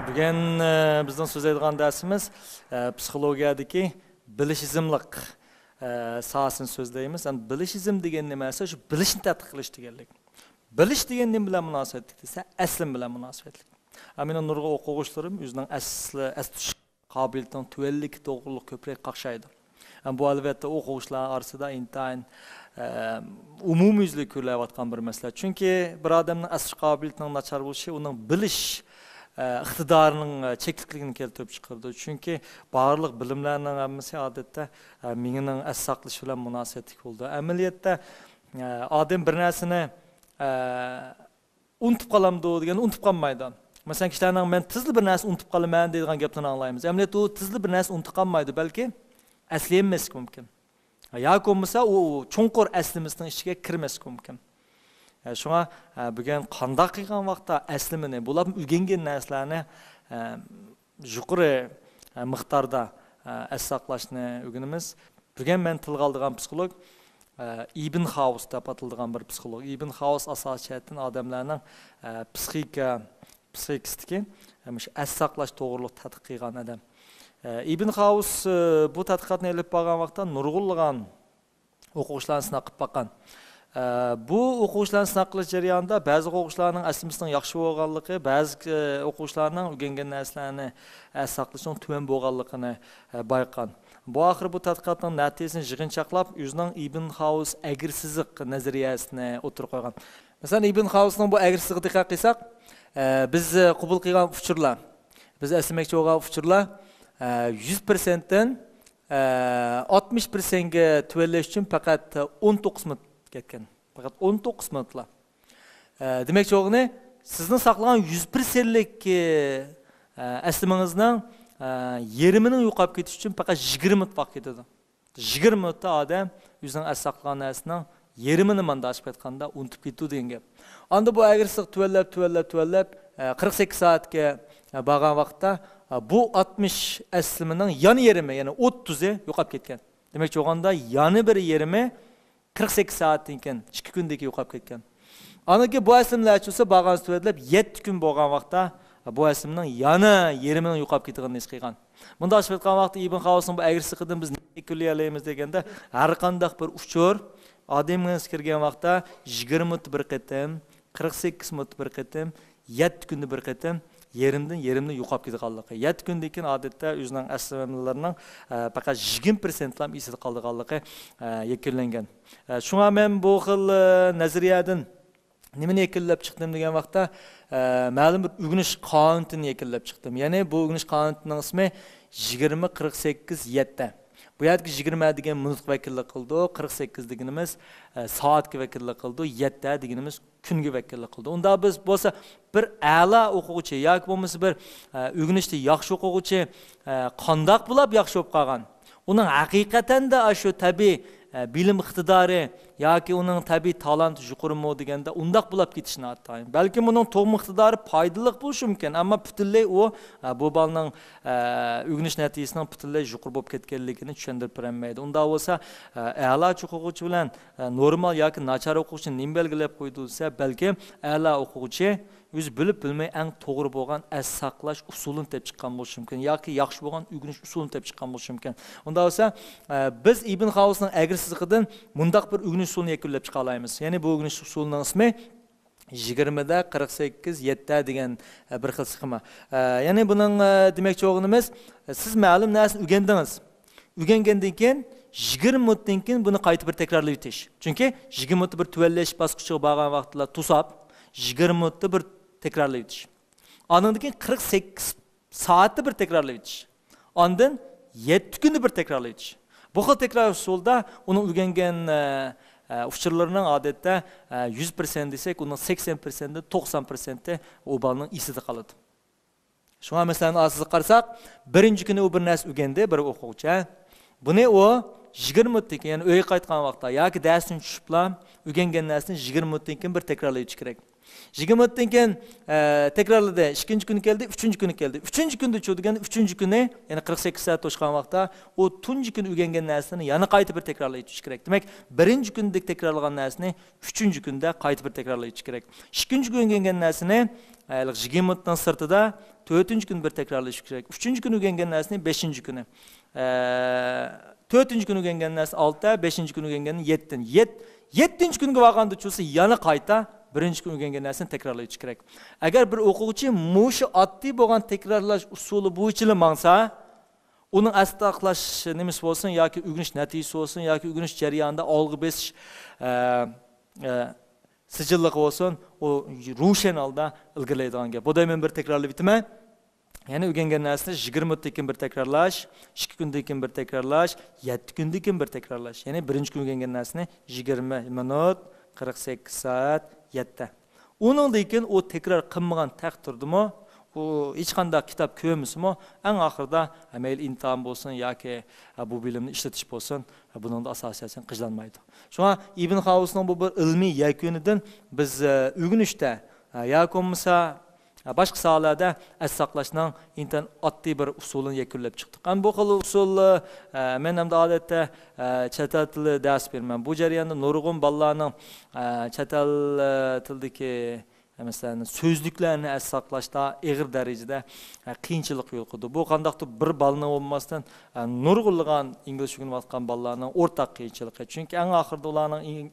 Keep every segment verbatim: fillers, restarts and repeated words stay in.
بۈگۈن، ئە، بىزنىڭ سۆزلەيدىغان دەرسىمىز، ئە، پسىخولوگىيەدىكى بىلىشىزملىق، ئە، ساھەسىنى سۆزلەيمىز. يەنى بىلىشىزم دېگەن نېمە دېسە، شۇ بىلىشنى تەتقىق قىلىش دېگەنلىك. بىلىش دېگەن نېمە بىلەن مۇناسىۋەتلىك دېسە، ئەسلىم بىلەن مۇناسىۋەتلىك. ئە، مېنىڭ نۇرغۇن ئوقۇغۇچىلىرىم ئۆزىنىڭ ئەسلى، ئەس تۇتۇش قابىلىيىتىنىڭ تۆۋەنلىكى توغرۇلۇق كۆپرەك قاقشايدۇ. ئە، بۇ، ئەلۋەتتە، ئوقۇغۇچىلار ئارىسىدا ئىنتايىن، ئە، ئومۇميۈزلۈك كۆرۈلۈۋاتقان بىر مەسىلە. چۈنكى بىر ئادەمنىڭ ئەس تۇتۇش قابىلىيىتىنىڭ ناچار بولۇشى ئۇنىڭ بىلىش، ئە، ئىقتىدارىنىڭ، ئە، چەكلىكلىكىنى كەلتۈرۈپ چىقىرىدۇ. چۈنكى بارلىق بىلىملەرنىڭ ھەممىسى، ئادەتتە، ئە، مېڭىنىڭ ئەس ساقلىشى بىلەن مۇناسىۋەتلىك بولىدۇ. ئەمەلىيەتتە، ئە، ئادەم بىر نەرسىنى، ئە، ئۇنتۇپ قالامدۇ دېگەندە، ئۇنتۇپ قالمايدۇ. مەسىلەن، كىشىلەرنىڭ «مەن تېزلا بىر نەرسە ئۇنتۇپ قالىمەن» دەيدىغان گەپلىرىنى ئاڭلايمىز. ئەمەلىيەتتە ئۇ تېزلا بىر نەرسە ئۇنتۇپ قالمايدۇ، بەلكى ئەسلىيەلمەسلىكى مۇمكىن. ياكى بولمىسا ئۇ، ئۇ چوڭقۇر ئەسلىمىسىنىڭ ئىچىگە كىرمەسلىكى مۇمكىن. ئە، شۇڭا، ئە، بۈگۈن قانداق قىلغان ۋاقىتتا ئەسلىمىنى، بولۇپمۇ ئۆگەنگەن نەرسىلەرنى، ئە، يۇقىرى، ئە، مىقداردا، ئە، ئەس ساقلاشنى ئۆگىنىمىز. بۈگۈن مەن تىلغا ئالىدىغان پسىخولوگ، ئە، ئىبن خاۋس دەپ ئاتىلىدىغان بىر پسىخولوگ. ئىبن خاۋس ئاساسىي جەھەتتىن ئادەملەرنىڭ، ئە، پسىخىكا، پسىخىكىسىدىكى، ئە، مۇشۇ ئەس ساقلاش توغرۇلۇق تەتقىق قىلغان ئادەم. ئە، ئىبن خاۋس، ئە، بۇ تەتقىقاتنى ئېلىپ بارغان ۋاقىتتا نۇرغۇنلىغان ئوقۇغۇچىلارنى سىناق قىلىپ باققان. ئە، بۇ ئوقۇغۇچىلارنى سىناق قىلىش جەريانىدا بەزى ئوقۇغۇچىلارنىڭ ئەسلىمىسىنىڭ ياخشى بولغانلىقى، بەزى، ئە، ئوقۇغۇچىلارنىڭ ئۆگەنگەن نەرسىلەرنى ئەس ساقلىشىنىڭ تۆۋەن بولغانلىقىنى، ئە، بايقىغان. بۇ ئاخىرى بۇ تەتقىقاتنىڭ نەتىجىسىنى يىغىنچاقلاپ، ئۆزىنىڭ ئىبن خاۋس ئەگرى سىزىق نەزەرىيەسىنى ئوتتۇرىغا قويغان. مەسىلەن، ئىبن خاۋسنىڭ بۇ ئەگرى سىزىقىغا دىققەت قىلساق، ئە، بىز، ئە، قوبۇل قىلغان ئۇچۇرلار، بىز ئەسلىمەكچى بولغان ئۇچۇرلار، ئە، يۈز پىرسەنتتىن، ئە، ئاتمىش پىرسەنتكە تۆۋەنلەش ئۈچۈن پەقەت ئون توققۇز مىنۇت كەتكەن. پەقەت ئون توققۇز مىنۇتلا. ئە، دېمەكچى بولغىنى، سىزنىڭ ساقلىغان يۈز پىرسەنتلىك، ئە، ئەسلىمىڭىزنىڭ، ئە، يېرىمىنىڭ يوقاپ كېتىشى ئۈچۈن پەقەت يىگىرمە مىنۇت ۋاقىت كېتىدۇ. يىگىرمە مىنۇتتا ئادەم ئۆزىنىڭ ئەس ساقلىغان نەرسىنىڭ يېرىمىنى، مانداق ئېلىپ ئېيتقاندا، ئۇنتۇپ كېتىدۇ دېگەن گەپ. ئاندىن بۇ ئەگرى سىزىق تۆۋەنلەپ، تۆۋەنلەپ، تۆۋەنلەپ، ئە، قىرىق سەككىز سائەتكە، ئە، بارغان ۋاقىتتا، ئە، بۇ ئاتمىش ئەسلىمىنىڭ يەنە يېرىمى، يەنى ئوتتۇزى يوقاپ كەتكەن. دېمەكچى بولغاندا، يەنە بىر يېرىمى قىرىق سەككىز سائەتتىن كېيىن، ئىككى كۈندىن كېيىن يوقاپ كەتكەن. ئاندىن كېيىن بۇ ئەسلىمىلەر چۈشسە، بارغانسېرى تۆۋەنلەپ، يەتتە كۈن بولغان ۋاقىتتا بۇ ئەسلىمىنىڭ يەنە يېرىمىنىڭ يوقاپ كېتىدىغىنىنى ھېس قىلغان. مۇنداق ئېلىپ ئېيتقان ۋاقىتتا ئىبن خاۋسنىڭ بۇ ئەگرى سىزىقىدىن بىز نېمە يەكۈنلىيەلەيمىز دېگەندە، ھەر قانداق بىر ئۇچۇر ئادەمگە كىرگەن ۋاقىتتا يىگىرمە مىنۇتتا بىر قېتىم، قىرىق سەككىز مىنۇتتا بىر قېتىم، يەتتە كۈندە بىر قېتىم يېرىمدىن، يېرىمدىن يوقاپ كېتىدىغانلىقى. يەتتە كۈندىن كېيىن، ئادەتتە، ئۆزىنىڭ ئەسلىمىلىرىنىڭ، ئە، پەقەت يىگىرمە پىرسەنتلا ئېسىدە قالىدىغانلىقى، ئە، يەكۈنلەنگەن. ئە، شۇڭا مەن بۇ خىل، ئە، نەزەرىيەدىن نېمىنى يەكۈنلەپ چىقتىم دېگەن ۋاقىتتا، ئە، مەلۇم بىر ئۆگىنىش قانۇنىنى يەكۈنلەپ چىقتىم. يەنى بۇ ئۆگىنىش قانۇنىنىڭ ئىسمى يىگىرمە، قىرىق سەككىز، يەتتە. بۇ يەردىكى يىگىرمە دېگەن مىنۇتقا ۋەكىللىك قىلىدۇ، قىرىق سەككىز دېگىنىمىز، ئە، سائەتكە ۋەكىللىك قىلىدۇ، يەتتە دېگىنىمىز كۈنگە ۋەكىللىك قىلىدۇ. ئۇنداق بىز بولسا بىر ئەلا ئوقۇغۇچى ياكى بولمىسا بىر، ئە، ئۆگىنىشتە ياخشى ئوقۇغۇچى، ئە، قانداق بولاپ ياخشى بولۇپ قالغان؟ ئۇنىڭ ھەقىقەتەندە ئاشۇ تەبىئىي، ئە، بىلىم ئىقتىدارى ياكى ئۇنىڭ تەبىئىي تالانتى يۇقىرىمۇ دېگەندە، ئۇنداق بولاپ كېتىشى ناتايىن. بەلكىم ئۇنىڭ تۇغما ئىقتىدارى پايدىلىق بولۇشى مۇمكىن، ئەمما پۈتۈنلەي ئۇ، ئە، بۇ بالىنىڭ، ئە، ئۆگىنىش نەتىجىسىنىڭ پۈتۈنلەي يۇقىرى بولۇپ كەتكەنلىكىنى چۈشەندۈرۈپ بېرەلمەيدۇ. ئۇنداق بولسا، ئە، ئەلا ئوقۇغۇچى بىلەن، ئە، نورمال ياكى ناچار ئوقۇغۇچىنى نېمە بەلگىلەپ قويىدۇ دېسە، بەلكىم ئەلا ئوقۇغۇچى ئۆزى بىلىپ بىلمەي ئەڭ توغرا بولغان ئەس ساقلاش ئۇسۇلىنى تېپىپ چىققان بولۇشى مۇمكىن ياكى ياخشى بولغان ئۆگىنىش ئۇسۇلىنى تېپىپ چىققان بولۇشى مۇمكىن. ئۇنداق بولسا، ئە، بىز ئىبن خاۋسنىڭ ئەگرى سىزىقىدىن مۇنداق بىر ئۆگىنىش ئۇسۇلىنى يەكۈنلەپ چىقالايمىز. يەنى بۇ ئۆگىنىش ئۇسۇلىنىڭ ئىسمى يىگىرمىدە قىرىق سەككىز يەتتە دېگەن، ئە، بىر خىل سخېما. ئە، يەنى بۇنىڭ، ئە، دېمەكچى بولغىنىمىز، ئە، سىز مەلۇم نەرسىنى ئۆگەندىڭىز. ئۆگەنگەندىن كېيىن يىگىرمە مىنۇتتىن كېيىن بۇنى قايتا بىر تەكرارلىۋېتىش. چۈنكى يىگىرمە مىنۇتتا بىر تۆۋەنلەش باسقۇچىغا بارغان ۋاقتىدا توساپ، يىگىرمە مىنۇتتا بىر تەكرارلىۋېتىش. ئاندىن كېيىن قىرىق سەككىز سائەتتە بىر تەكرارلىۋېتىش. ئاندىن يەتتە كۈندە بىر تەكرارلىۋېتىش. بۇ خىل تەكرار ئۇسۇلدا ئۇنىڭ ئۆگەنگەن، ئە، ئە، ئۇچۇرلىرىنىڭ ئادەتتە، ئە، يۈز پىرسەنت دېسەك، ئۇنىڭ سەكسەن پىرسەنتتىن توقسان پىرسەنتى ئۇ بالىنىڭ ئېسىدە قالىدۇ. شۇڭا مەسىلەن، ئاساسىغا قارىساق، بىرىنچى كۈنى ئۇ بىر نەرسە ئۆگەندى، بىر ئوقۇغۇچى. بۇنى ئۇ يىگىرمە مىنۇتتىن كېيىن، يەنى ئۆيگە قايتقان ۋاقىتتا ياكى دەرستىن چۈشۈپلا ئۆگەنگەن نەرسىنى يىگىرمە مىنۇتتىن كېيىن بىر تەكرارلاۋېتىش كېرەك. يىگىرمە مىنۇتتىن كېيىن، ئە، تەكرارلىدى. ئىككىنچى كۈنى كەلدى، ئۈچىنچى كۈنى كەلدى. ئۈچىنچى كۈندە چۇ دېگەن، ئۈچىنچى كۈنى، يەنى قىرىق سەككىز سائەت توشقان ۋاقىتتا، ئۇ تۇنجى كۈنى ئۆگەنگەن نەرسىنى يەنە قايتا بىر تەكرارلاش كېرەك. دېمەك، بىرىنچى كۈندىكى تەكرارلىغان نەرسىنى ئۈچىنچى كۈندە قايتا بىر تەكرارلاش كېرەك. ئىككىنچى كۈنى ئۆگەنگەن نەرسىنى، ئە، يىگىرمە مىنۇتنىڭ سىرتىدا تۆتىنچى كۈنى بىر تەكرارلاش كېرەك. ئۈچىنچى كۈنى ئۆگەنگەن نەرسىنى بەشىنچى كۈنى. ئە، تۆتىنچى كۈنى ئۆگەنگەن نەرسە ئالتە، بەشىنچى كۈنى ئۆگەنگەن يەتتە. يەت-، يەتتىنچى كۈنگە بارغاندا چۇسى يەنە قايتا بىرىنچى كۈنى ئۆگەنگەن نەرسىنى تەكرارلاش كېرەك. ئەگەر بىر ئوقۇغۇچى مۇشۇ ئاددىي بولغان تەكرارلاش ئۇسۇلى بويىچىلا ماڭسا، ئۇنىڭ ئەستە ساقلاش نېمىسى بولسۇن ياكى ئۆگىنىش نەتىجىسى بولسۇن ياكى ئۆگىنىش جەريانىدا ئالغا بېسىش، ئە، ئە، سىجىللىقى بولسۇن، ئۇ روشەن ھالدا ئىلگىرىلەيدىغان گەپ. بۇ دەيمەن، بىر تەكرارلاپ ئۆتىمەن. يەنە ئۆگەنگەن نەرسىنى يىگىرمە مىنۇتتىن كېيىن بىر تەكرارلاش، ئىككى كۈندىن كېيىن بىر تەكرارلاش، يەتتە كۈندىن كېيىن بىر تەكرارلاش. يەنى بىرىنچى كۈنى ئۆگەنگەن نەرسىنى يىگىرمە مىنۇت، قىرىق سەككىز سائەت، يەتتە. ئۇنىڭدىن كېيىن ئۇ تەكرار قىلمىغان تەقدىردىمۇ، ئۇ ھېچقانداق كىتاب كۆرمىسىمۇ، ئەڭ ئاخىرىدا، مەيلى ئىمتىھان بولسۇن ياكى بۇ بىلىمنى ئىشلىتىش بولسۇن، بۇنىڭدا ئاساسىي ئەسەر قىلالمايدۇ. شۇڭا ئىبن خاۋۇسنىڭ بۇ بىر ئىلمىي يەكۈنىدىن بىز، ئە، ئۆگىنىشتە، ئە، ياكى بولمىسا، ئە، باشقا ساھەلەردە ئەس ساقلاشنىڭ ئىنتايىن ئاددىي بىر ئۇسۇلىنى يەكۈنلەپ چىقتۇق. ئەمما بۇ خىل ئۇسۇل، ئە، مەن ئەمدى ئادەتتە، ئە، چەت ئەل تىلى دەرس بېرىمەن. بۇ جەرياندا نۇرغۇن بالىلارنىڭ، ئە، چەت ئەل، ئە، تىلىدىكى مەسىلەن، سۆزلۈكلەرنى ئەس ساقلاشتا ئېغىر دەرىجىدە، ئە، قىيىنچىلىق يولۇقىدۇ. بۇ قانداقتۇر بىر بالىنىڭ بولماستىن، ئە، نۇرغۇنلىغان ئىنگلىزچە ئۆگىنىۋاتقان بالىلارنىڭ ئورتاق قىيىنچىلىقى. چۈنكى ئەڭ ئاخىرىدا ئۇلارنىڭ ئىن-،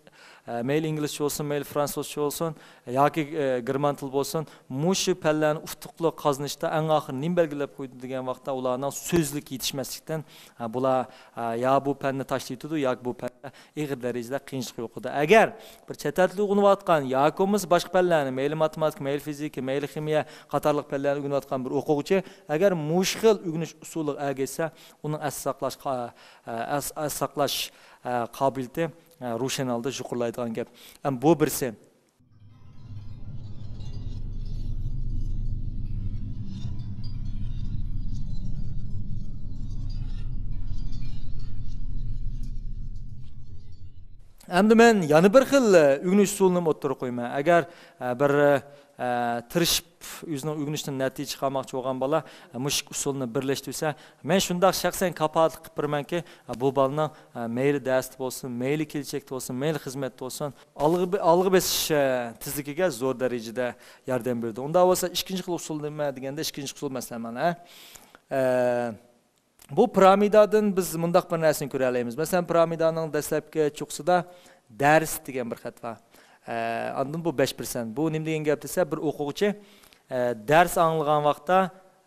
ئە، مەيلى ئىنگلىزچە بولسۇن، مەيلى فرانسۇزچە بولسۇن ياكى، ئە، گېرمان تىلى بولسۇن، مۇشۇ پەنلەرنى ئۇتۇقلۇق قازىنىشتا ئەڭ ئاخىرى نېمە بەلگىلەپ قويدى دېگەن ۋاقىتتا ئۇلارنىڭ سۆزلۈك يېتىشمەسلىكتىن، ئە، بۇلار، ئە، يا بۇ پەننى تاشلىۋېتىدۇ ياكى بۇ پەن ئېغىر دەرىجىدە قىيىنچىلىق يوقىدۇ. ئەگەر بىر چەت ئەل تىلى ئۆگىنىۋاتقان ياكى بولمىسا باشقا پەنلەرنى، مەيلى ماتېماتىكا، مەيلى فىزىكا، مەيلى خىمىيە قاتارلىق پەنلەرنى ئۆگىنىۋاتقان بىر ئوقۇغۇچى، ئەگەر مۇشۇ خىل ئۆگىنىش ئۇسۇلىغا ئەگەشسە، ئۇنىڭ ئەس ساقلاش قا-، ئەس، ئەس ساقلاش، ئە، قابىلىيىتى، ئە، روشەن ھالدا يۇقىرىلايدىغان گەپ. ئەم، بۇ بىرسى. ئەمدى مەن يەنە بىر خىل، ئە، ئۆگىنىش ئۇسۇلىنى ئوتتۇرىغا قويىمەن. ئەگەر، ئە، بىر، ئە، تىرىشىپ ئۆزىنىڭ ئۆگىنىشىدىن نەتىجە چىقارماقچى بولغان بالا، ئە، مۇشۇ ئىككى ئۇسۇلنى بىرلەشتۈرسە، مەن شۇنداق شەخسەن كاپالەتلىك قىلىپ بېرىمەنكى، ئە، بۇ بالىنىڭ، ئە، مەيلى دەرستە بولسۇن، مەيلى كېلىچەكتە بولسۇن، مەيلى خىزمەتتە بولسۇن، ئالغا بې-، ئالغا بېسىش، ئە، تېزلىكىگە زور دەرىجىدە ياردەم بېرىدۇ. ئۇنداق بولسا ئىككىنچى خىل ئۇسۇل نېمە دېگەندە، ئىككىنچى ئۇسۇل مەسىلەن مانا، ئە، بۇ پىرامىدادىن بىز مۇنداق بىر نەرسىنى كۆرەلەيمىز. مەسىلەن، پىرامىدانىڭ دەسلەپكى چوققىسىدا دەرس دېگەن بىر خەت بار. ئە، ئاندىن بۇ بەش پىرسەنت. بۇ نېمە دېگەن گەپ دېسە، بىر ئوقۇغۇچى، ئە، دەرس ئاڭلىغان ۋاقىتتا،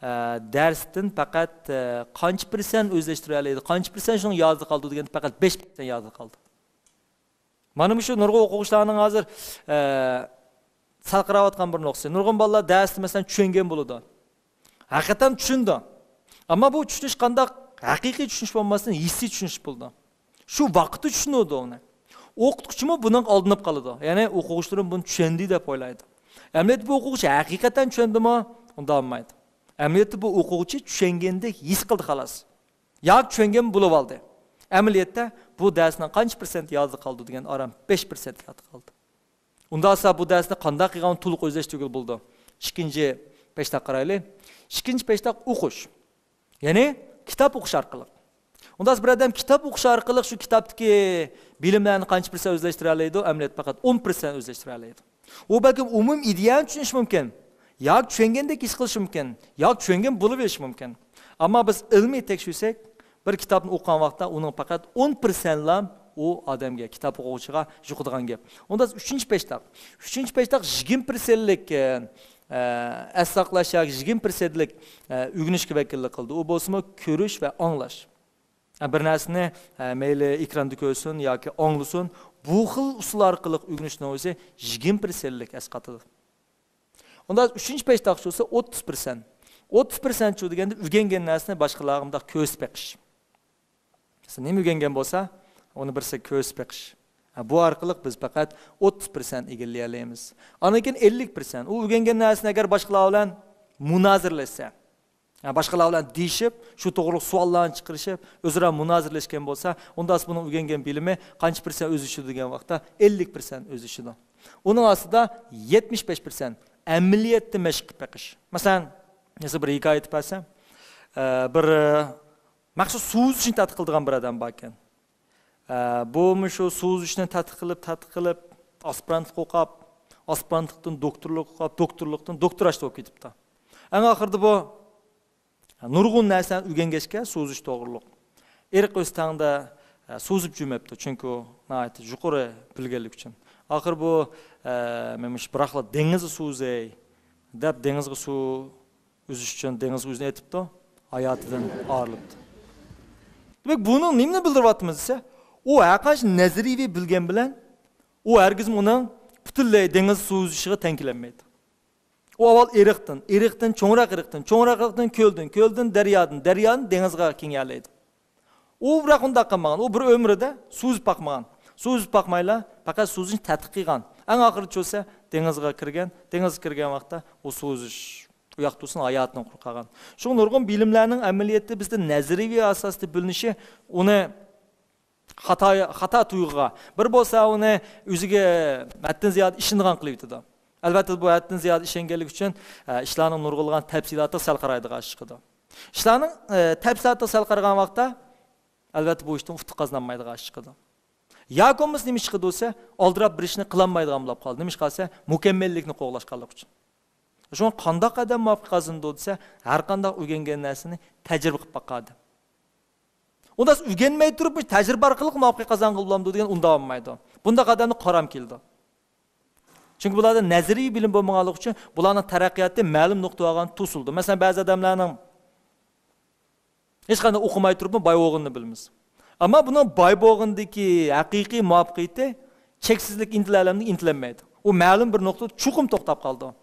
ئە، دەرستىن پەقەت، ئە، قانچە پىرسەنت ئۆزلەشتۈرەلەيدۇ، قانچە پىرسەنت شۇنىڭ يادىدا قالىدۇ دېگەندە، پەقەت بەش پىرسەنت يادىدا قالىدۇ. مانا مۇشۇ نۇرغۇن ئوقۇغۇچىلارنىڭ ھازىر، ئە، سەل قاراۋاتقان بىر نۇقتىسى. نۇرغۇن بالىلار دەرستە، مەسىلەن، چۈشەنگەن بولىدۇ. ھەقىقەتەن چۈشىنىدۇ. ئەمما بۇ چۈشىنىش قانداق؟ ھەقىقىي چۈشىنىش بولماستىن، ھېسسىي چۈشىنىش بولىدۇ. شۇ ۋاقىتتا چۈشىنىدۇ ئۇنى. ئوقۇتقۇچىمۇ بۇنىڭغا ئالدىنىپ قالىدۇ. يەنى ئوقۇغۇچىلىرىم بۇنى چۈشەندى دەپ ئويلايدۇ. ئەمەلىيەتتە بۇ ئوقۇغۇچى ھەقىقەتەن چۈشەندىمۇ؟ ئۇنداق بولمايدۇ. ئەمەلىيەتتە بۇ ئوقۇغۇچى چۈشەنگەندەك ھېس قىلدى، خالاس. ياكى چۈشەنگەن بولۇۋالدى. ئەمەلىيەتتە بۇ دەرسنىڭ قانچە پىرسەنت يادىدا قالدى دېگەن، ئاران بەش پىرسەنت يادىدا قالدى. ئۇنداقسا بۇ دەرسنى قانداق قىلغان تولۇق ئۆزلەشتۈرگىلى بولىدۇ؟ ئىككىنچى پەشتاق قارايلى. ئىككىنچى پەشتاق ئوقۇش. يەنى كىتاب ئوقۇش ئارقىلىق. ئۇنداقسا بىر ئادەم كىتاب ئوقۇش ئارقىلىق شۇ كىتابتىكى بىلىملەرنى قانچە پىرسەنت ئۆزلەشتۈرەلەيدۇ؟ ئەمەلىيەتتە پەقەت ئون پىرسەنت ئۆزلەشتۈرەلەيدۇ. ئۇ بەلكىم ئومۇمىي ئىدىيەنى چۈشىنىشى مۇمكىن، ياكى چۈشەنگەندەك ھېس قىلىشى مۇمكىن، ياكى چۈشەنگەن بولۇۋېلىشى مۇمكىن. ئەمما بىز ئىلمىي تەكشۈرسەك، بىر كىتابنى ئوقۇغان ۋاقىتتا ئۇنىڭ پەقەت ئون پىرسەنتلا ئۇ ئادەمگە، كىتاب ئوقۇغۇچىغا يۇقىدىغان گەپ. ئۇنداق ئۈچىنچى پەشتاق. ئۈچىنچى پەشتاق يىگىرمە پىرسەنتلىك، ئە، ئە، ئەس ساقلاش ياكى يىگىرمە پىرسەنتلىك، ئە، ئۆگىنىشكە ۋەكىللىك قىلىدۇ. ئۇ بولسىمۇ كۆرۈش ۋە ئاڭلاش. ئە، بىر نەرسىنى، ئە، مەيلى ئېكراندا كۆرسۇن ياكى ئاڭلىسۇن، بۇ خىل ئۇسۇل ئارقىلىق ئۆگىنىشنىڭ ئۆزى يىگىرمە پىرسەنتلىك ئەس قاتىدۇ. ئۇندا ئۈچىنچى پەشتاقچۇسى ئوتتۇز پىرسەنت. ئوتتۇز پىرسەنتچۇ دېگەندە ئۆگەنگەن نەرسىنى باشقىلارغا مۇنداق كۆرسىتىپ بېقىش. مەسىلەن، نېمە ئۆگەنگەن بولسا، ئۇنى بىرسىگە كۆرسىتىپ بېقىش. ھە، بۇ ئارقىلىق بىز پەقەت ئوتتۇز پىرسەنت ئىگىلىيەلەيمىز. ئاندىن كېيىن ئەللىك پىرسەنت. ئۇ ئۆگەنگەن نەرسىنى ئەگەر باشقىلار بىلەن مۇنازىرىلەشسە، ھە، باشقىلار بىلەن دېيىشىپ، شۇ توغرىلىق سوئاللارنى چىقىرىشىپ، ئۆزئارا مۇنازىرىلەشكەن بولسا، ئۇندا بۇنىڭ ئۆگەنگەن بىلىمى قانچە پىرسەنت ئۆزلىشىدۇ دېگەن ۋاقىتتا، ئەللىك پىرسەنت ئۆزلىشىدۇ. ئۇنىڭ ئاستىدا يەتمىش بەش پىرسەنت ئەمەلىيەتتە مەشىق قىلىپ بېقىش. مەسىلەن، مەسىلەن، بىر ھېكايە ئېيتىپ بەرسەم، ئە، بىر، ئە، مەخسۇس سۇ ئۈزۈشنى تەتقىق قىلىدىغان بىر ئادەم باركەن. ئە، بۇ مۇشۇ سۇ ئۈزۈشنى تەتقىق قىلىپ، تەتقىق قىلىپ، ئاسپىرانتلىق ئوقۇپ، ئاسپىرانتلىقتىن دوكتورلۇق ئوقۇپ، دوكتورلۇقتىن دوكتوراشتا بولۇپ كېتىپتۇ. ئەڭ ئاخىرىدا بۇ نۇرغۇن نەرسىلەرنى ئۆگەنگەچكە، سۇ ئۈزۈش توغرۇلۇق. ئېرىق ئۆستەڭدە، ئە، سۇ ئۈزۈپ يۈرمەپتۇ، چۈنكى ئۇ ناھايىتى يۇقىرى بىلگەنلىكى ئۈچۈن. ئاخىر بۇ، ئە، مەن مۇشۇ بىراقلا دېڭىزدا سۇ ئۈزەي دەپ، دېڭىزغا سۇ ئۈزۈش ئۈچۈن دېڭىزغا ئۆزىنى ئېتىپتۇ، ھاياتىدىن ئايرىلىپتۇ. دېمەك، بۇنىڭ نېمىنى بىلدۈرۈۋاتىمىز دېسە، ئۇ ھەرقانچە نەزەرىيىۋى بىلگەن بىلەن، ئۇ ھەرگىزمۇ ئۇنىڭ پۈتۈنلەي دېڭىز سۇ ئۈزۈشىگە تەڭ كېلەلمەيدۇ. ئۇ ئاۋۋال ئېرىقتىن، ئېرىقتىن چوڭراق ئېرىقتىن، چوڭراق ئېرىقتىن كۆلدىن، كۆلدىن دەريادىن، دەريادىن دېڭىزغا كېڭىيەلەيدۇ. ئۇ بىراق ئۇنداق قىلمىغان. ئۇ بىر ئۆمرىدە سۇ ئۈزۈپ باقمىغان. سۇ ئۈزۈپ باقمايلا، پەقەت سۇ ئۈزۈشنى تەتقىق قىلغان. ئەڭ ئاخىرىدا چۈشسە، دېڭىزغا كىرگەن. دېڭىزغا كىرگەن ۋاقىتتا ئۇ سۇ ئۈزۈش، ئۇ ياق تۇرسۇن ھاياتىنى قۇرۇپ قالغان. شۇڭا نۇرغۇن بىلىملەرنىڭ ئەمەلىيەتتە بىزدە نەزەرىيەۋى ئاساستا بىلىنىشى ئۇنى خاتا، خاتا تۇيغۇغا، بىر بولسا ئۇنى ئۆزىگە ھەددىدىن زىيادە ئىشىنىدىغان قىلىۋېتىدۇ. ئەلۋەتتە، بۇ ھەددىدىن زىيادە ئىشەنگەنلىكى ئۈچۈن، ئە، ئىشلارنىڭ نۇرغۇنلىغان تەپسىلاتىغا سەل قارايدىغان ئىش چىقىدۇ. ئىشلارنىڭ، ئە، تەپسىلاتىغا سەل قارىغان ۋاقىتتا، ئەلۋەتتە، بۇ ئىشتىن ئۇتۇق قازىنالمايدىغان ئىش چىقىدۇ. ياكى بولمىسا نېمە ئىش چىقىدۇ دېسە، ئالدىراپ بىر ئىشنى قىلالمايدىغان بولۇپ قالىدۇ. نېمىشقا دېسە، مۇكەممەللىكنى قوغلاشقانلىقى ئۈچۈن. شۇڭا قانداق ئادەم مۇۋەپپەقىيەت قازىنىدۇ دېسە، ھەر قانداق ئۆگەنگەن نەرسىنى تەجرىبە قىلىپ باققان ئادەم. ئۇنداق ئۆگەنمەي تۇرۇپ، مۇشۇ تەجرىبە ئارقىلىق مۇۋەپپەقىيەت قازانغىلى بولامدۇ دېگەن ئۇنداق بولمايدۇ. بۇنداق ئادەمنى قارام كېلىدۇ. چۈنكى بۇلاردا نەزەرىيە بىلىم بولمىغانلىقى ئۈچۈن بۇلارنىڭ تەرەققىياتى مەلۇم نۇقتىغا بارغان توسۇلىدۇ. مەسىلەن، بەزى ئادەملەرنىڭ ھېچقانداق ئوقۇماي تۇرۇپمۇ باي بولغىنىنى بىلىمىز. ئەمما بۇنىڭ باي بولغىنىدىكى ھەقىقىي مۇۋەپپەقىيىتى چەكسىزلىك ئىنتىلەلەمدىن ئىنتىلەلمەيدۇ. ئۇ مەلۇم بىر نۇقتىدا چوقۇم توختاپ قالىدۇ.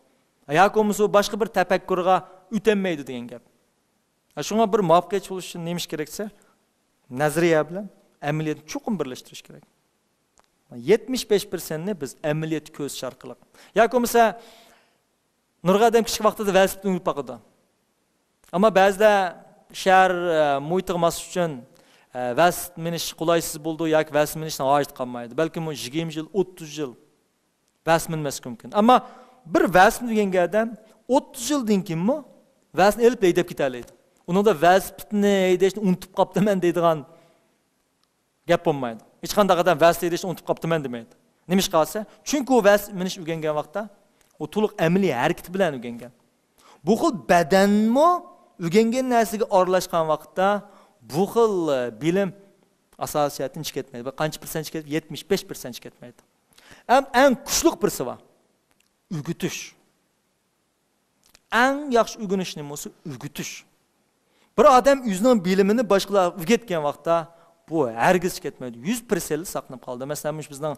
ياكى بولمىسا باشقا بىر تەپەككۇرغا ئۆتەلمەيدۇ دېگەن گەپ. شۇڭا بىر مۇۋەپپەقىيەتچى بولۇش ئۈچۈن نېمە ئىش كېرەك دېسە، نەزەرىيە بىلەن ئەمەلىيەتنى چوقۇم بىرلەشتۈرۈش كېرەك. يەتمىش بەش پىرسەنتنى بىز ئەمەلىيەتتە كۆرسىتىش ئارقىلىق. ياكى بولمىسا، نۇرغۇن ئادەم كىچىك ۋاقتىدا ۋېلىسىپىتنى مىنىپ باقىدۇ. ئەمما بەزىدە شەھەر، ئە، مۇھىتىغا ماسلىشىش ئۈچۈن، ئە، ۋېلىسىپىت مىنىش قولايسىز بولىدۇ ياكى ۋېلىسىپىت مىنىشنىڭ ھاجىتى قالمايدۇ. بەلكىم ئۇ يىگىرمە يىل، ئوتتۇز يىل ۋېلىسىپىت مىنمەسلىكى مۇمكىن. ئەمما بىر ۋېلىسىپىت مىنگەن ئادەم ئوتتۇز يىلدىن كېيىنمۇ ۋېلىسىپىتنى ئېلىپ ھەيدەپ كېتەلەيدۇ. ئۇنىڭدا ۋېلىسىپىتنى ھەيدەشنى ئۇنتۇپ قاپتىمەن دەيدىغان گەپ بولمايدۇ. ھېچقانداق ئادەم ۋېلىسىپىت ھەيدەشنى ئۇنتۇپ قاپتىمەن دېمەيدۇ. نېمىشقا دېسە، چۈنكى ئۇ ۋېلىسىپىت مىنىش ئۆگەنگەن ۋاقىتتا ئۇ تولۇق ئەمەلىي ھەرىكىتى بىلەن ئۆگەنگەن. بۇ خىل بەدەنمۇ ئۆگەنگەن نەرسىگە ئارىلاشقان ۋاقىتتا بۇ خىل، ئە، بىلىم ئاساسىي جەھەتتىن چىقىپ كەتمەيدۇ. بىر قانچە پىرسەنت چىقىپ كەتتى؟ يەتمىش بەش پىرسەنت چىقىپ كەتمەيدۇ. ئەم-، ئەڭ كۈچلۈك بىرسى بار. ئۆگىتىش. ئەڭ ياخشى ئۆگىنىش نېمە بولسا، ئۆگىتىش. بىر ئادەم ئۆزىنىڭ بىلىمىنى باشقىلارغا ئۆگەتكەن ۋاقىتتا، بۇ ھەرگىز كەتمەيدۇ. يۈز پىرسەنتلا ساقلىنىپ قالىدۇ. مەسىلەن، مۇشۇ بىزنىڭ،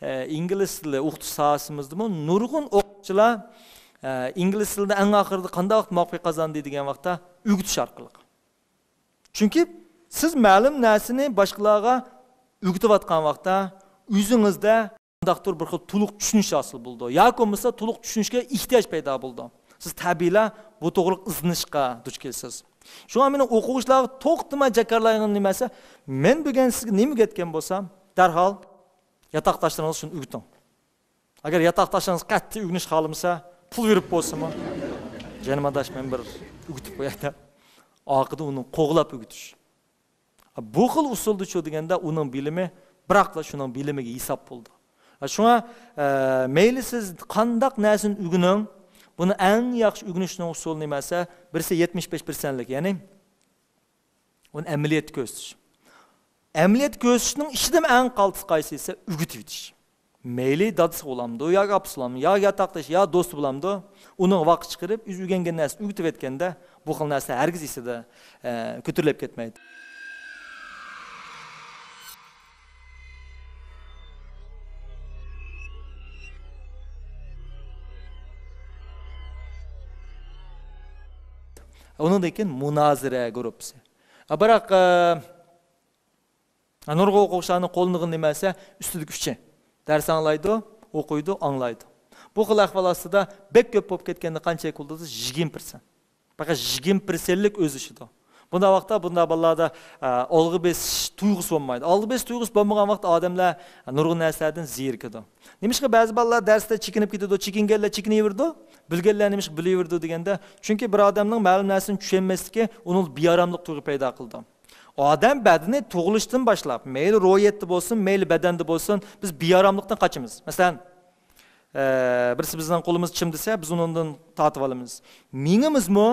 ئە، ئىنگلىز تىلى ئوقۇتۇش ساھەسىمىزدىمۇ نۇرغۇن ئوقۇتقۇچىلار، ئە، ئىنگلىز تىلىدا ئەڭ ئاخىرىدا قانداق مۇۋەپپەقىيەت قازاندى دېگەن ۋاقىتتا، ئۆگىتىش ئارقىلىق. چۈنكى سىز مەلۇم نەرسىنى باشقىلارغا ئۆگىتىۋاتقان ۋاقىتتا، ئۆزىڭىزدە قانداقتۇر بىر خىل تولۇق چۈشىنىش ھاسىل بولىدۇ. ياكى بولمىسا تولۇق چۈشىنىشكە ئېھتىياج پەيدا بولىدۇ. سىز تەبىئىيلا بۇ توغرىلىق ئىزدىنىشقا دۇچ كېلىسىز. شۇڭا مېنىڭ ئوقۇغۇچىلارغا توختىماي جاكارلايدىغىنىم نېمە دېسە، مەن بۈگۈن سىزگە نېمە ئۆگەتكەن بولسام، دەرھال ياتاقداشلىرىڭىزغا شۇنى ئۆگىتىڭ. ئەگەر ياتاقداشلىرىڭىز قەتئىي ئۆگىنىش خالىمىسا، پۇل بېرىپ بولسىمۇ، جېنىم ئاداش، مەن بىر ئۆگىتىپ قوياي دەپ، ئارقىدا ئۇنى قوغلاپ ئۆگىتىش. بۇ خىل ئۇسۇلدا شۇ دېگەندە ئۇنىڭ بىلىمى بىراقلا شۇنىڭ بىلىمىگە ھېساب بولىدۇ. شۇڭا، ئە، مەيلى سىز قانداق نەرسىنى ئۆگىنىڭ، بۇنى ئەڭ ياخشى ئۆگىنىشنىڭ ئۇسۇلى نېمە دېسە، بىرسى يەتمىش بەش پىرسەنتلىك، يەنى ئۇنى ئەمەلىيەتتە كۆرسىتىش. ئەمەلىيەتتە كۆرسىتىشنىڭ ئىچىدىمۇ ئەڭ قالتىس قايسى دېسە، ئۆگىتىۋېتىش. مەيلى دادىسى بولامدۇ، ياكى ئاپىسى بولامدۇ، ياكى ياتاقدىشى، يا دوستى بولامدۇ، ئۇنىڭغا ۋاقىت چىقىرىپ، ئۆزى ئۆگەنگەن نەرسىنى ئۆگىتىۋەتكەندە، بۇ خىل نەرسە ھەرگىز ئېسىدە، ئە، كۆتۈرۈلۈپ كەتمەيدۇ. ئۇنىڭدىن كېيىن مۇنازىرە گۇرۇپپىسى. بىراق، ئە، نۇرغۇن ئوقۇغۇچىلارنىڭ قوللىنىدىغىنى نېمە دېسە، ئۈستىدىكى ئۈچى. دەرس ئاڭلايدۇ، ئوقۇيدۇ، ئاڭلايدۇ. بۇ خىل ئەھۋال ئاستىدا بەك كۆپ بولۇپ كەتكەندە قانچىلىك بولىدۇ دېسە، يىگىرمە پىرسەنت. پەقەت يىگىرمە پىرسەنتلىك ئۆزلىشىدۇ. بۇنداق ۋاقىتتا بۇنداق بالىلاردا، ئە، ئالغا بېسىش تۇيغۇسى بولمايدۇ. ئالغا بېسىش تۇيغۇسى بولمىغان ۋاقىتتا ئادەملەر نۇرغۇن نەرسىلەردىن زېرىكىدۇ. نېمىشقا بەزى بالىلار دەرستە چېكىنىپ كېتىدۇ؟ چېكىنگەنلەر چېكىنىۋېرىدۇ، بىلگەنلەر نېمىشقا بىلىۋېرىدۇ دېگەندە، چۈنكى بىر ئادەمنىڭ مەلۇم نەرسىنى چۈشەنمەسلىكى ئۇنىڭدا بىئاراملىق تۇيغۇ پەيدا قىلىدۇ. ئادەم بەدىنى تۇغۇلۇشتىن باشلاپ، مەيلى روھىيەتتە بولسۇن، مەيلى بەدەندە بولسۇن، بىز بىئاراملىقتىن قاچىمىز. مەسىلەن، ئە، بىرسى بىزنىڭ قولىمىزنى چىمدىسە، بىز ئۇنىڭدىن تارتىۋالىمىز. مېڭىمىزمۇ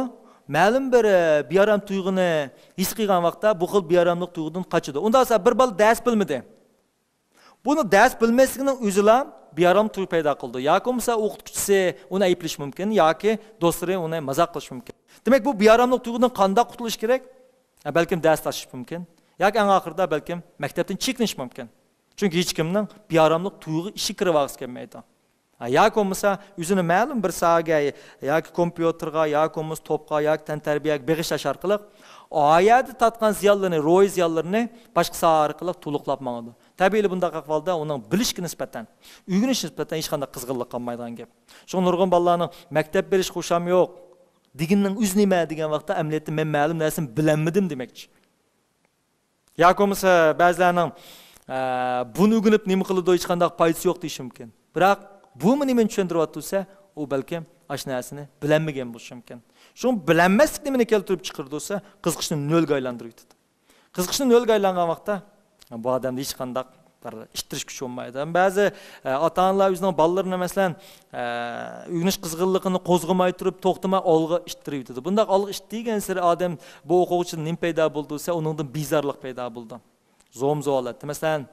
مەلۇم بىر، ئە، بىئارام تۇيغۇنى ھېس قىلغان ۋاقىتتا بۇ خىل بىئاراملىق تۇيغۇدىن قاچىدۇ. ئۇنداق بولسا بىر بالا دەرس بىلمىدى. بۇنى دەرس بىلمەسلىكنىڭ ئۆزىلا بىئارام تۇيغۇ پەيدا قىلىدۇ. ياكى بولمىسا ئوقۇتقۇچىسى ئۇنى ئەيىبلىشى مۇمكىن، ياكى دوستلىرى ئۇنى مازاق قىلىشى مۇمكىن. دېمەك، بۇ بىئاراملىق تۇيغۇدىن قانداق قۇتۇلۇش كېرەك؟ ھە، بەلكىم دەرس تاشلىشى مۇمكىن. ياكى ئەڭ ئاخىرىدا بەلكىم مەكتەپتىن چېكىنىشى مۇمكىن. چۈنكى ھېچكىمنىڭ بىئاراملىق تۇيغۇ ئىشىكى كىرىۋالغۇسى كەلمەيدۇ. ھە، ياكى بولمىسا ئۆزىنى مەلۇم بىر ساھەگە، ياكى كومپيۇتېرغا، ياكى بولمىسا توپقا، ياكى تەنتەربىيەگە بېغىشلاش ئارقىلىق ئايەدە تارتقان زىيانلىرىنى، روھىي زىيانلىرىنى باشقا ساھە ئارقىلىق تولۇقلاپ ماڭىدۇ. تەبىئىيلا بۇنداق ئەھۋالدا ئۇنىڭ بىلىشكە نىسبەتەن، ئۆگىنىشكە نىسبەتەن ھېچقانداق قىزغىنلىق قالمايدىغان گەپ. شۇڭا نۇرغۇن بالىلارنىڭ مەكتەپ بېرىشكە خۇشام يوق دېگىنىنىڭ ئۆزى نېمە دېگەن ۋاقىتتا، ئەمەلىيەتتە مەن مەلۇم نەرسىنى بىلەلمىدىم دېمەكچى. ياكى بولمىسا بەزىلەرنىڭ، ئە، بۇنى ئۆگىنىپ نېمە قىلىدۇ، ھېچقانداق پايدىسى يوق دېيىشى مۇمكىن. بىراق بۇمۇ نېمىنى چۈشەندۈرۈۋاتىدۇ دېسە، ئۇ بەلكىم ئاشۇ نەرسىنى بىلەلمىگەن بولۇشى مۇمكىن. شۇڭا بىلەلمەسلىك نېمىنى كەلتۈرۈپ چىقىرىدۇ دېسە، قىزىقىشنى نۆلگە ئايلاندۇرۇۋېتىدۇ. قىزىقىشنى نۆلگە ئايلانغان ۋاقىتتا بۇ ئادەمدە ھېچقانداق بىر ئىتتىرىش كۈچى بولمايدۇ. بەزى، ئە، ئاتا-ئانىلار ئۆزىنىڭ بالىلىرىنى، مەسىلەن، ئە، ئۆگىنىش قىزغىنلىقىنى قوزغىماي تۇرۇپ، توختىماي ئالغا ئىتتىرىۋېتىدۇ. بۇنداق ئالغا ئىتتىرگەنسېرى ئادەم، بۇ ئوقۇغۇچىدىن نېمە پەيدا بولىدۇ دېسە، ئۇنىڭدىن بىزارلىق پەيدا بولىدۇ. زوم-زۇۋان ھالەتتە. مەسىلەن،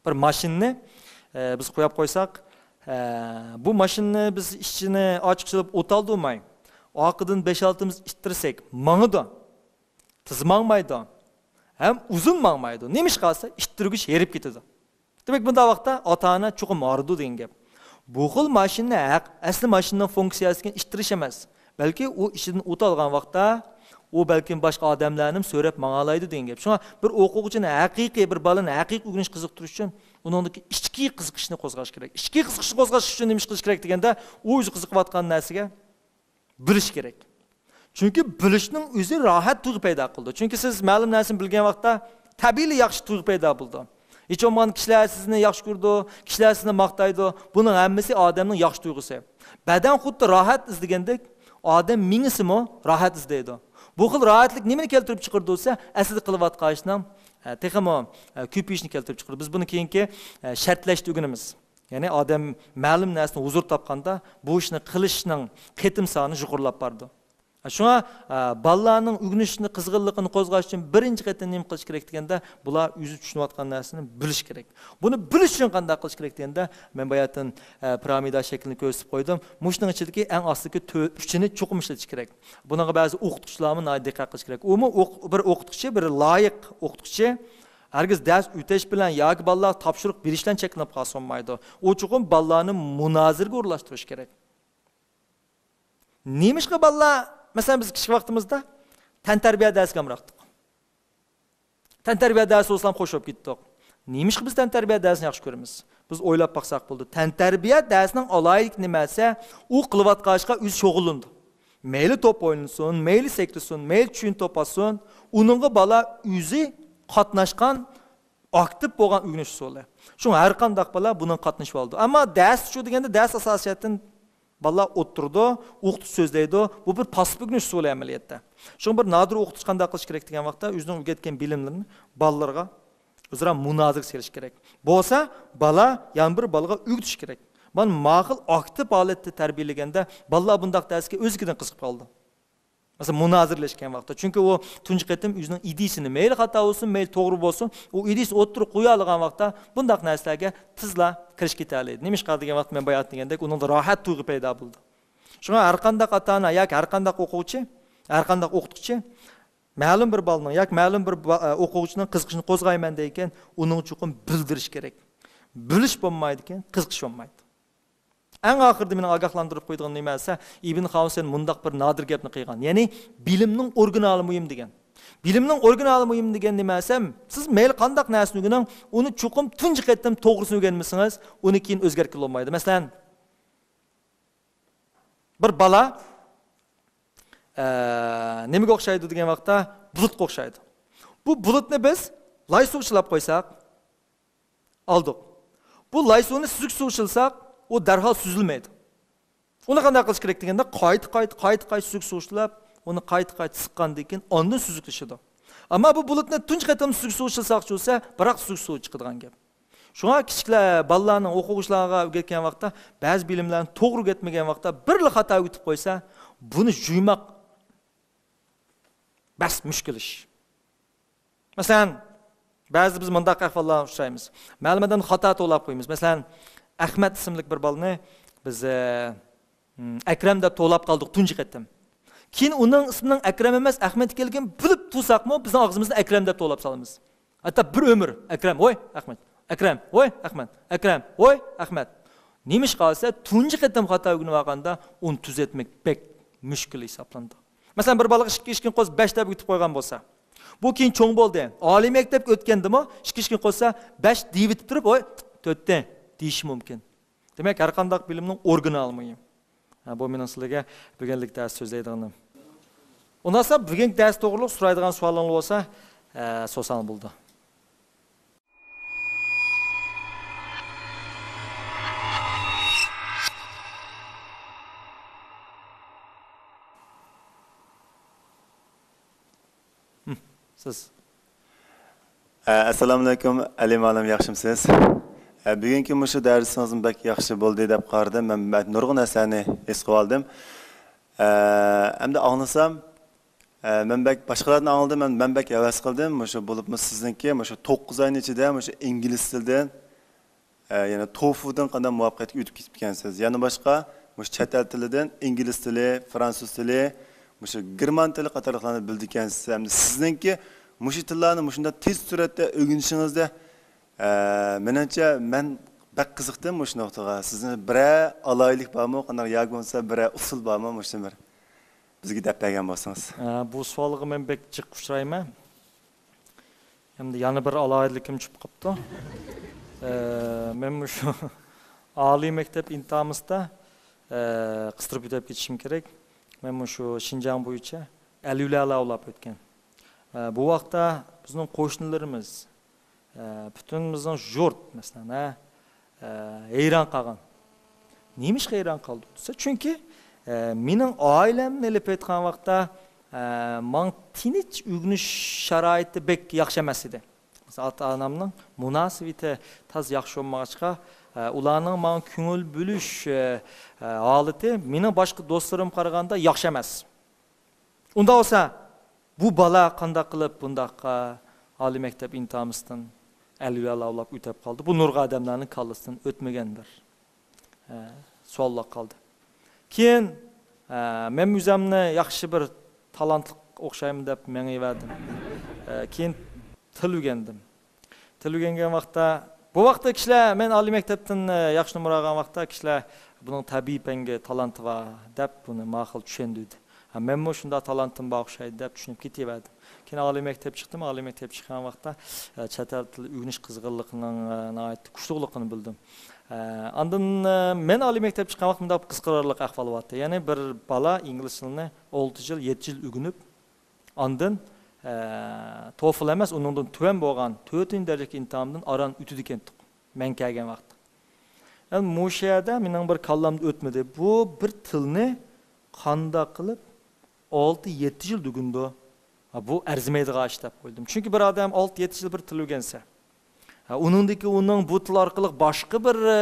بىر ماشىنىنى، ئە، بىز قويۇپ قويساق، ئە، بۇ ماشىنىنى بىز ئىچىنى ئاچقۇچ سېلىپ ئوت ئالدۇرماي، ئارقىدىن بەش-ئالتىمىز ئىتتىرسەك، ماڭىدۇ. تېز ماڭمايدۇ. ھەم ئۇزۇن ماڭمايدۇ. نېمىشقا دېسە، ئىتتىرگۈچ ھېرىپ كېتىدۇ. دېمەك، بۇنداق ۋاقىتتا ئاتا-ئانا چوقۇم ھارىدۇ دېگەن گەپ. بۇ خىل ماشىنىنى ھەق، ئەسلى ماشىنىنىڭ فۇنكسىيەسىدىكى ئىتتىرىش ئەمەس. بەلكى ئۇ ئىچىدىن ئوت ئالغان ۋاقىتتا، ئۇ بەلكىم باشقا ئادەملەرنىمۇ سۆرەپ ماڭالايدۇ دېگەن گەپ. شۇڭا بىر ئوقۇغۇچىنى ھەقىقىي، بىر بالىنى ھەقىقىي ئۆگىنىش قىزىقتۇرۇش ئۈچۈن ئۇنىڭدىكى ئىچكى قىزىقىشنى قوزغاش كېرەك. ئىچكى قىزىقىشنى قوزغاش ئۈچۈن نېمە ئىش قىلىش كېرەك دېگەندە، ئۇ ئۆزى قىزىقىۋاتقان نەرسىگە بىلىش كېرەك. چۈنكى بىلىشنىڭ ئۆزى راھەت تۇيغۇ پەيدا قىلىدۇ. چۈنكى سىز مەلۇم نەرسىنى بىلگەن ۋاقىتتا تەبىئىيلا ياخشى تۇيغۇ پەيدا بولىدۇ. ھېچ بولمىغاندا كىشىلەر سىزنى ياخشى كۆرىدۇ، كىشىلەر سىزنى ماختايدۇ. بۇنىڭ ھەممىسى ئادەمنىڭ ياخشى تۇيغۇسى. بەدەن خۇددى راھەت ئىزدىگەندەك، ئادەم مېڭىسىمۇ راھەت ئىزدەيدۇ. بۇ خىل راھەتلىك نېمىنى كەلتۈرۈپ چىقىرىدۇ دېسە، ئەسلىدە قىلىۋاتقان ئىشنىڭ، ئە، تېخىمۇ، ئە، كۆپىيىشىنى كەلتۈرۈپ چىقىرىدۇ. بىز بۇنى كېيىنكى، ئە، شەرتلەشتە ئۆگىنىمىز. يەنى ئادەم مەلۇم نەرسىدىن ھۇزۇر تاپقاندا، بۇ ئىشنى قىلىشنىڭ قېتىم سانى يۇقىرىلاپ بارىدۇ. شۇڭا، ئە، بالىلارنىڭ ئۆگىنىشىنى، قىزغىنلىقىنى قوزغاش ئۈچۈن بىرىنچى قېتىم نېمە قىلىش كېرەك دېگەندە، بۇلار ئۆزى چۈشىنىۋاتقان نەرسىنى بىلىشى كېرەك. بۇنى بىلىش ئۈچۈن قانداق قىلىش كېرەك دېگەندە، مەن باياتىن، ئە، پىرامىدا شەكلىنى كۆرسىتىپ قويدۇم. مۇشۇنىڭ ئىچىدىكى ئەڭ ئاستىدىكى تۆ-، ئۈچىنى چوقۇم ئىشلىتىش كېرەك. بۇنىڭغا بەزى ئوقۇتقۇچىلارمۇ ناھايىتى دىققەت قىلىش كېرەك. ئۇمۇ ئوق-، بىر ئوقۇتقۇچى، بىر لايىق ئوقۇتقۇچى ھەرگىز دەرس ئۆتۈش بىلەن ياكى بالىلارغا تاپشۇرۇق بېرىش بىلەن چەكلىنىپ قالسا بولمايدۇ. ئۇ چوقۇم بالىلارنى مۇنازىرىگە ئورۇنلاشتۇرۇش كېرەك. نېمىشقا بالىلار، مەسىلەن، بىز كىچىك ۋاقتىمىزدا تەنتەربىيە دەرسىگە ئامراقتۇق؟ تەنتەربىيە دەرسى بولسىلا خوش بولۇپ كېتەتتۇق. نېمىشقا بىز تەنتەربىيە دەرسىنى ياخشى كۆرىمىز؟ بىز ئويلاپ باقساق بولىدۇ. تەنتەربىيە دەرسىنىڭ ئالاھىدىلىكى نېمە دېسە، ئۇ قىلىۋاتقان ئىشقا ئۆزى شۇغۇللىنىدۇ. مەيلى توپ ئوينىسۇن، مەيلى سەكرىسۇن، مەيلى چۈيىنى توپ ئاتسۇن، ئۇنىڭغا بالا ئۆزى قاتناشقان، ئاكتىپ بولغان ئۆگىنىش ئۇسۇلى. شۇڭا ھەر قانداق بالا بۇنىڭغا قاتنىشىۋالىدۇ. ئەمما دەرس شۇ دېگەندە، دەرس ئاساسىي جەھەتتىن بالىلار ئولتۇرىدۇ، ئوقۇتقۇچى سۆزلەيدۇ. بۇ بىر پاسسىپ ئۆگىنىش ئۇسۇلى ئەمەلىيەتتە. شۇڭا بىر نادىر ئوقۇتقۇچى قانداق قىلىش كېرەك دېگەن ۋاقىتتا، ئۆزىنىڭ ئۆگەتكەن بىلىملىرىنى بالىلارغا ئۆزئارا مۇنازىرە سېلىش كېرەك. بولسا بالا يەنە بىر بالىغا ئۆگىتىش كېرەك. مانا ما خىل ئاكتىپ ھالەتتە تەربىيەلىگەندە، بالىلار بۇنداق دەرسكە ئۆزلۈكىدىن قىزىقىپ قالىدۇ. مەسىلەن، مۇنازىرىلەشكەن ۋاقىتتا. چۈنكى ئۇ تۇنجى قېتىم ئۆزىنىڭ ئىدىيىسىنى، مەيلى خاتا بولسۇن، مەيلى توغرا بولسۇن، ئۇ ئىدىيىسىنى ئوتتۇرىغا قويالىغان ۋاقىتتا بۇنداق نەرسىلەرگە تېزلا كىرىشىپ كېتەلەيدۇ. نېمىشقا دېگەن ۋاقىتتا مەن بايا دېگەندەك، ئۇنىڭدا راھەت تۇيغۇ پەيدا بولىدۇ. شۇڭا ھەر قانداق ئاتا-ئانا ياكى ھەر قانداق ئوقۇغۇچى، ھەر قانداق ئوقۇتقۇچى مەلۇم بىر بالىنىڭ ياكى مەلۇم بىر با-، ئوقۇغۇچىنىڭ قىزىقىشىنى قوزغايمەن دەيدىكەن، ئۇنىڭغا چوقۇم بىلدۈرۈش كېرەك. بىلىش بولمايدىكەن، قىزىقىش بولمايدۇ. ئەڭ ئاخىرىدا مېنىڭ ئاگاھلاندۇرۇپ قويىدىغىنىم نېمە دېسە، ئىبن خاۋسەن مۇنداق بىر نادىر گەپنى قىلغان. يەنى، بىلىمنىڭ ئورىگىنالى مۇھىم دېگەن. بىلىمنىڭ ئورىگىنالى مۇھىم دېگەن نېمە دېسەم، سىز مەيلى قانداق نەرسىنى ئۆگىنىڭ، ئۇنى چوقۇم تۇنجى قېتىم توغرىسىنى ئۆگەنمىسىڭىز، ئۇنى كېيىن ئۆزگەرتكىلى بولمايدۇ. مەسىلەن، بىر بالا، ئە، نېمىگە ئوخشايدۇ دېگەن ۋاقىتتا، بۇلۇتقا ئوخشايدۇ. بۇ بۇلۇتنى بىز لاي سۇغا چىلاپ قويساق، ئالدۇق. بۇ لاي سۇنى سۈزۈك سۇغا چىلىساق، ئۇ دەرھال سۈزۈلمەيدۇ. ئۇنى قانداق قىلىش كېرەك دېگەندە، قايتا، قايتا، قايتا، قايتا سۈزۈك سۇغا چىلاپ، ئۇنى قايتا، قايتا سىققاندىن كېيىن ئاندىن سۈزۈكلىشىدۇ. ئەمما بۇ بۇلۇتنى تۇنجى قېتىم سۈزۈك سۇغا چىلىساقچى بولسا، بىراق سۈزۈك سۇغا چىقىدىغان گەپ. شۇڭا كىچىكلەر، بالىلارنى ئوقۇغۇچىلارغا ئۆگەتكەن ۋاقىتتا، بەزى بىلىملەرنى توغرا ئۆگەتمىگەن ۋاقىتتا، بىرلا خاتا ئۆگىتىپ قويسا، بۇنى جۇيماق بەس مۈشكۈل ئىش. مەسىلەن، بەزىدە بىز مۇنداق ئەھۋاللارغا ئۇچرايمىز. مەلۇم ئادەمنى خاتا توۋلاپ قويىمىز. مەسىلەن، ئەخمەت ئىسىملىك بىر بالىنى بىز، ئە، م، ئەكرەم دەپ توۋلاپ قالدۇق تۇنجى قېتىم. كېيىن ئۇنىڭ ئىسمىنىڭ ئەكرەم ئەمەس، ئەخمەت ئىكەنلىكىنى بىلىپ تۇرساقمۇ، بىزنىڭ ئاغزىمىزدىن ئەكرەم دەپ توۋلاپ سالىمىز. ھەتتا بىر ئۆمۈر، ئەكرەم، ۋوي، ئەخمەت، ئەكرەم، ۋوي، ئەخمەت، ئەكرەم، ۋوي، ئەخمەت. نېمىشقا دېسە، تۇنجى قېتىم خاتا ئۆگىنىۋالغاندا، ئۇنى تۈزەتمەك بەك مۈشكۈل ھېسابلىنىدۇ. مەسىلەن، بىر بالىغا ئىككى، ئىككى كۈن قويسا بەش دەپ ئۆگىتىپ قويغان بولسا، بۇ كېيىن چوڭ بولدى. ئالىي مەكتەپكە ئۆتكەندىمۇ ئىككى، ئىككى كۈن قويسا بەش دېيىۋېتىپ تۇرۇپ، ۋوي، تۆتتە دېيىشى مۇمكىن. دېمەك، ھەر قانداق بىلىمنىڭ ئورىگىنالى مۇھىم. ھە، بۇ مېنىڭ سىلەرگە بۈگۈنلۈك دەرس سۆزلەيدىغىنىم. ئۇنداقسا بۈگۈنكى دەرس توغرۇلۇق سورايدىغان سوئالىڭلار بولسا، ئە، سورىساڭلار بولىدۇ. ھىم، سىز. ئە، ئەسسالامۇئەلەيكۇم، ئەلى مۇئەللىم، ياخشىمۇسىز؟ ئە، بۈگۈنكى مۇشۇ دەرسىڭىزمۇ بەك ياخشى بولدى دەپ قارىدىم. مەن، مەن نۇرغۇن نەرسىلەرنى ھېس قىلىۋالدىم. ئە، ئەمدى ئاڭلىسام، ئە، مەن بەك باشقىلاردىن ئاڭلىدىم، مەن، مەن بەك ھەۋەس قىلدىم. مۇشۇ بولۇپمۇ سىزنىڭكى مۇشۇ توققۇز ئاينىڭ ئىچىدە مۇشۇ ئىنگلىز تىلىدىن، ئە، يەنە توفلدىن قانداق مۇۋەپپەقىيەتكە ئۆتۈپ كېتىپكەنسىز. يەنە باشقا مۇشۇ چەت ئەل تىلىدىن ئىنگلىز تىلى، فرانسۇز تىلى، مۇشۇ گېرمان تىلى قاتارلىقلارنى بىلىدىكەنسىز. ئەمدى سىزنىڭكى مۇشۇ تىللارنى مۇشۇنداق تېز سۈرئەتتە ئۆگىنىشىڭىزدە، ئە، مېنىڭچە مەن بەك قىزىقتىم مۇشۇ نۇقتىغا. سىزنىڭ بىرەر ئالاھىدىلىك بارمۇ؟ قانداق ياكى بولمىسا بىرەر ئۇسۇل بارمۇ؟ مۇشۇنى بىر بىزگە دەپ بەرگەن بولسىڭىز. ئە، بۇ سوئالغا مەن بەك جىق ئۇچرايمەن. ئەمدى يەنە بىر ئالاھىدىلىكىم چۈشۈپ قاپتۇ. ئە، مەن مۇشۇ ئالىي مەكتەپ ئىمتىھانىمىزدا، ئە، قىستۇرۇپ ئۆتۈپ كېتىشىم كېرەك. مەن مۇشۇ شىنجاڭ بويىچە ئەلۋىيلەر لاۋۇلاپ ئۆتكەن. ئە، بۇ ۋاقىتتا بىزنىڭ قوشنىلىرىمىز، ئە، پۈتۈن بىزنىڭ يۇرت، مەسىلەن، ھە، ئە، ھەيران قالغان. نېمىشقا ھەيران قالدى دېسە، چۈنكى، ئە، مېنىڭ ئائىلەمنى ئېلىپ ئېيتقان ۋاقىتتا، ئە، ماڭا تىنچ ئۆگىنىش شارائىتى بەك ياخشى ئەمەس ئىدى. مەسىلەن، ئاتا-ئانامنىڭ مۇناسىۋىتى تازا ياخشى بولمىغاچقا، ئە، ئۇلارنىڭ ماڭا كۆڭۈل بۆلۈش، ئە، ئە، ھالىتى مېنىڭ باشقا دوستلىرىمغا قارىغاندا ياخشى ئەمەس. ئۇنداق بولسا، بۇ بالا قانداق قىلىپ بۇنداققا ئالىي مەكتەپ ئىمتىھانىمىزدىن ئەلۋىيا لاۋۇلاپ ئۆتۈپ قالدى؟ بۇ نۇرغۇن ئادەملەرنىڭ كاللىسىدىن ئۆتمىگەن بىر، ئە، سوئاللار قالدى. كېيىن، ئە، مەن ئۆزۈمنى ياخشى بىر تالانتلىق ئوخشايمەن دەپ مېڭىۋەردىم. ئە، كېيىن تىل ئۆگەندىم. تىل ئۆگەنگەن ۋاقىتتا، بۇ ۋاقىتتا كىشىلەر، مەن ئالىي مەكتەپتىن، ئە، ياخشى نومۇر ئالغان ۋاقىتتا كىشىلەر بۇنىڭ تەبىئىي پەنگە تالانتى بار دەپ بۇنى ماقۇل چۈشەندۈردى. ھە، مەنمۇ شۇنداق تالانتىم بار ئوخشايدۇ دەپ چۈشىنىپ كېتىۋەردىم. كېيىن ئالىي مەكتەپ چىقتىم، ئالىي مەكتەپ چىققان ۋاقىتتا، ئە، چەت ئەل تىلى ئۆگىنىش قىزغىنلىقىنىڭ، ئە، ناھايىتى كۈچلۈكلۈكىنى بىلدىم. ئە، ئاندىن، ئە، مەن ئالىي مەكتەپ چىققان ۋاقىت مۇنداق قىزىقارلىق ئەھۋال بارتتى. يەنى بىر بالا ئىنگلىز تىلىنى ئالتە يىل، يەتتە يىل ئۆگىنىپ، ئاندىن، ئە، توفل ئەمەس، ئۇنىڭدىن تۆۋەن بولغان تۆتىنچى دەرىجىلىك ئىمتىھاندىن ئاران ئۆتىدىكەنتۇق، مەن كەلگەن ۋاقىتتا. يەنى مۇشۇ يەردە مېنىڭ بىر كاللامدا ئۆتمىدى. بۇ بىر تىلنى قانداق قىلىپ ئالتە، يەتتە يىل ئۆگىنىدۇ؟ ھا، بۇ ئەرزىمەيدىغان ئىش دەپ ئويلىدىم. چۈنكى بىر ئادەم ئالتە، يەتتە يىل بىر تىل ئۆگەنسە، ھە، ئۇنىڭدىكى ئۇنىڭ بۇ تىل ئارقىلىق باشقا بىر، ئە،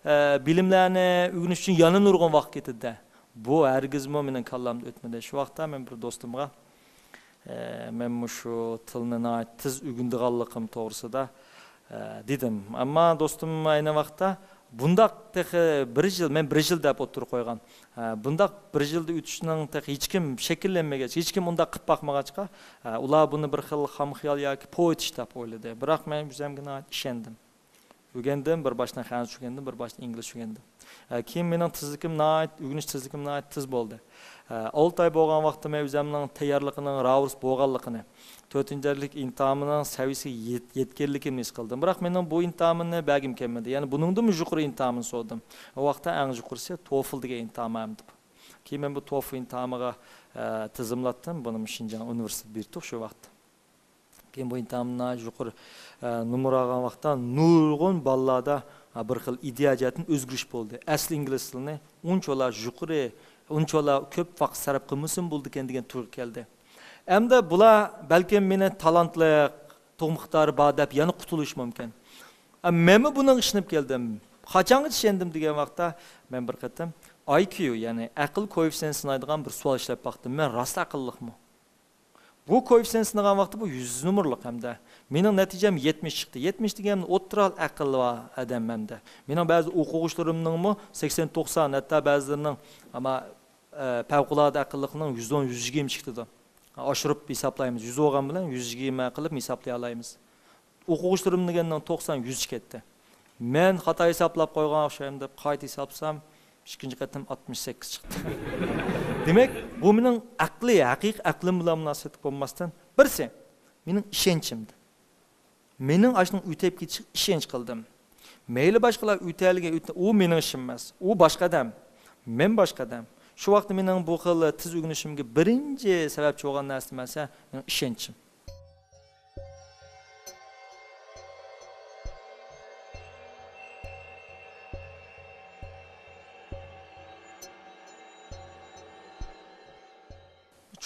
ئە، بىلىملەرنى ئۆگىنىش ئۈچۈن يەنە نۇرغۇن ۋاقىت كېتىدۇ. بۇ ھەرگىزمۇ مېنىڭ كاللامدا ئۆتمىدى. شۇ ۋاقىتتا مەن بىر دوستۇمغا، ئە، مەن مۇشۇ تىلنى ناھايىتى تېز ئۆگىنىدىغانلىقىم توغرىسىدا، ئە، دېدىم. ئەمما دوستۇم ئەينى ۋاقىتتا بۇنداق تېخى بىر يىل، مەن بىر يىل دەپ ئوتتۇرىغا قويغان. ئە، بۇنداق بىر يىلدا ئۆتۈشنىڭ تېخى ھېچكىم شەكىللەنمىگەچ، ھېچكىم ئۇنداق قىلىپ باقمىغاچقا، ئە، ئۇلار بۇنى بىر خىل خام خىيال ياكى پوۋېتىش دەپ ئويلىدى. بىراق مەن ئۆزۈمگە ناھايىتى ئىشەندىم. ئۆگەندىم، بىر باشتىن خەنزۇچە ئۆگەندىم، بىر باشتىن ئىنگلىزچە ئۆگەندىم. ئە، كېيىن مېنىڭ تېزلىكىم ناھايىتى، ئۆگىنىش تېزلىكىم ناھايىتى تېز بولدى. ئە، ئالتە ئاي بولغان ۋاقىتتا مەن ئۆزۈمنىڭ تەييارلىقىنىڭ راۋۇرۇس بولغانلىقىنى، تۆتىنچى دەرىجىلىك ئىمتىھانىمنىڭ سەۋىيىسىگە يەت-، يەتكەنلىكىمنى ھېس قىلدىم. بىراق مېنىڭ بۇ ئىمتىھانىمنى بەرگۈم كەلمىدى. يەنى بۇنىڭدىنمۇ يۇقىرى ئىمتىھاننى سورىدىم. ئۇ ۋاقىتتا ئەڭ يۇقىرىسى توفل دېگەن ئىمتىھان بار ئىدى. كېيىن مەن بۇ توفل ئىمتىھانىغا، ئە، تىزىملاتتىم. بۇنىمۇ شىنجاڭ ئۇنىۋېرسىتېتى بېرىتتۇق شۇ ۋاقىتتا. كېيىن بۇ ئىمتىھاندا يۇقىرى، ئە، نومۇر ئالغان ۋاقىتتا نۇرغۇن بالىلاردا، ئە، بىر خىل ئىدىيە جەھەتتىن ئۆزگىرىش بولدى. ئەسلى ئىنگلىز تىلىنى ئۇنچىۋالا يۇقىرى، ئۇنچىۋالا كۆپ ۋاقىت سەرپ قىلمىسىمۇ بولىدىكەن دېگەن تۇيغۇ كەلدى. ئەمدى بۇلار بەلكىم مېنى تالانتلىق، تۇغما ئىقتىدارى بار دەپ يەنە قۇتۇلۇشى مۇمكىن. ئە، مەنمۇ بۇنىڭغا ئىشىنىپ كەلدىم. قاچانغىچە ئىشەندىم دېگەن ۋاقىتتا، مەن بىر قېتىم ئاي كيۇ، يەنى ئەقىل كوئېففىتسېنت سىنايدىغان بىر سوئال ئىشلەپ باقتىم. مەن راست ئەقىللىقمۇ؟ بۇ كوئېففىتسېنت سىنىغان ۋاقىتتا بۇ يۈز نومۇرلۇق ھەمدە. مېنىڭ نەتىجەم يەتمىش چىقتى. يەتمىش دېگەن ئوتتۇرا ئەقىل بار ئادەم ھەمدە. مېنىڭ بەزى ئوقۇغۇچىلىرىمنىڭمۇ سەكسەن، توقسان، ھەتتا بەزىلىرىنىڭ، ئەمما، ئە، پەۋقۇلئاددە ئەقىللىقنىڭ يۈز ئون، يۈز يىگىرمە چىقتىدۇ. ئاشۇرۇپ ھېسابلايمىز. يۈز بولغان بىلەن يۈز يىگىرمە قىلىپ ھېسابلىيالايمىز. ئوقۇغۇچىلىرىم دېگەننىڭ توقسان، يۈز كەتتى. مەن خاتا ھېسابلاپ قويغان ئوخشايمەن دەپ قايتا ھېسابلىسام، ئىككىنچى قېتىم ئاتمىش سەككىز چىقتى. دېمەك، بۇ مېنىڭ ئەقلىي، ھەقىقىي ئەقلىم بىلەن مۇناسىۋەتلىك بولماستىن، بىرسى، مېنىڭ ئىشەنچىمدە. مېنىڭ ئاشۇنىڭ ئۆتەپ كېتىشىگە ئىشەنچ قىلدىم. مەيلى باشقىلار ئۆتەلىگەن، ئۆتە-، ئۇ مېنىڭ ئىشىم ئەمەس. ئۇ باشقا ئادەم. مەن باشقا ئادەم. شۇ ۋاقىتتا مېنىڭ بۇ خىل تېز ئۆگىنىشىمگە بىرىنچى سەۋەبچى بولغان نەرسە نېمە دېسە، مېنىڭ ئىشەنچىم.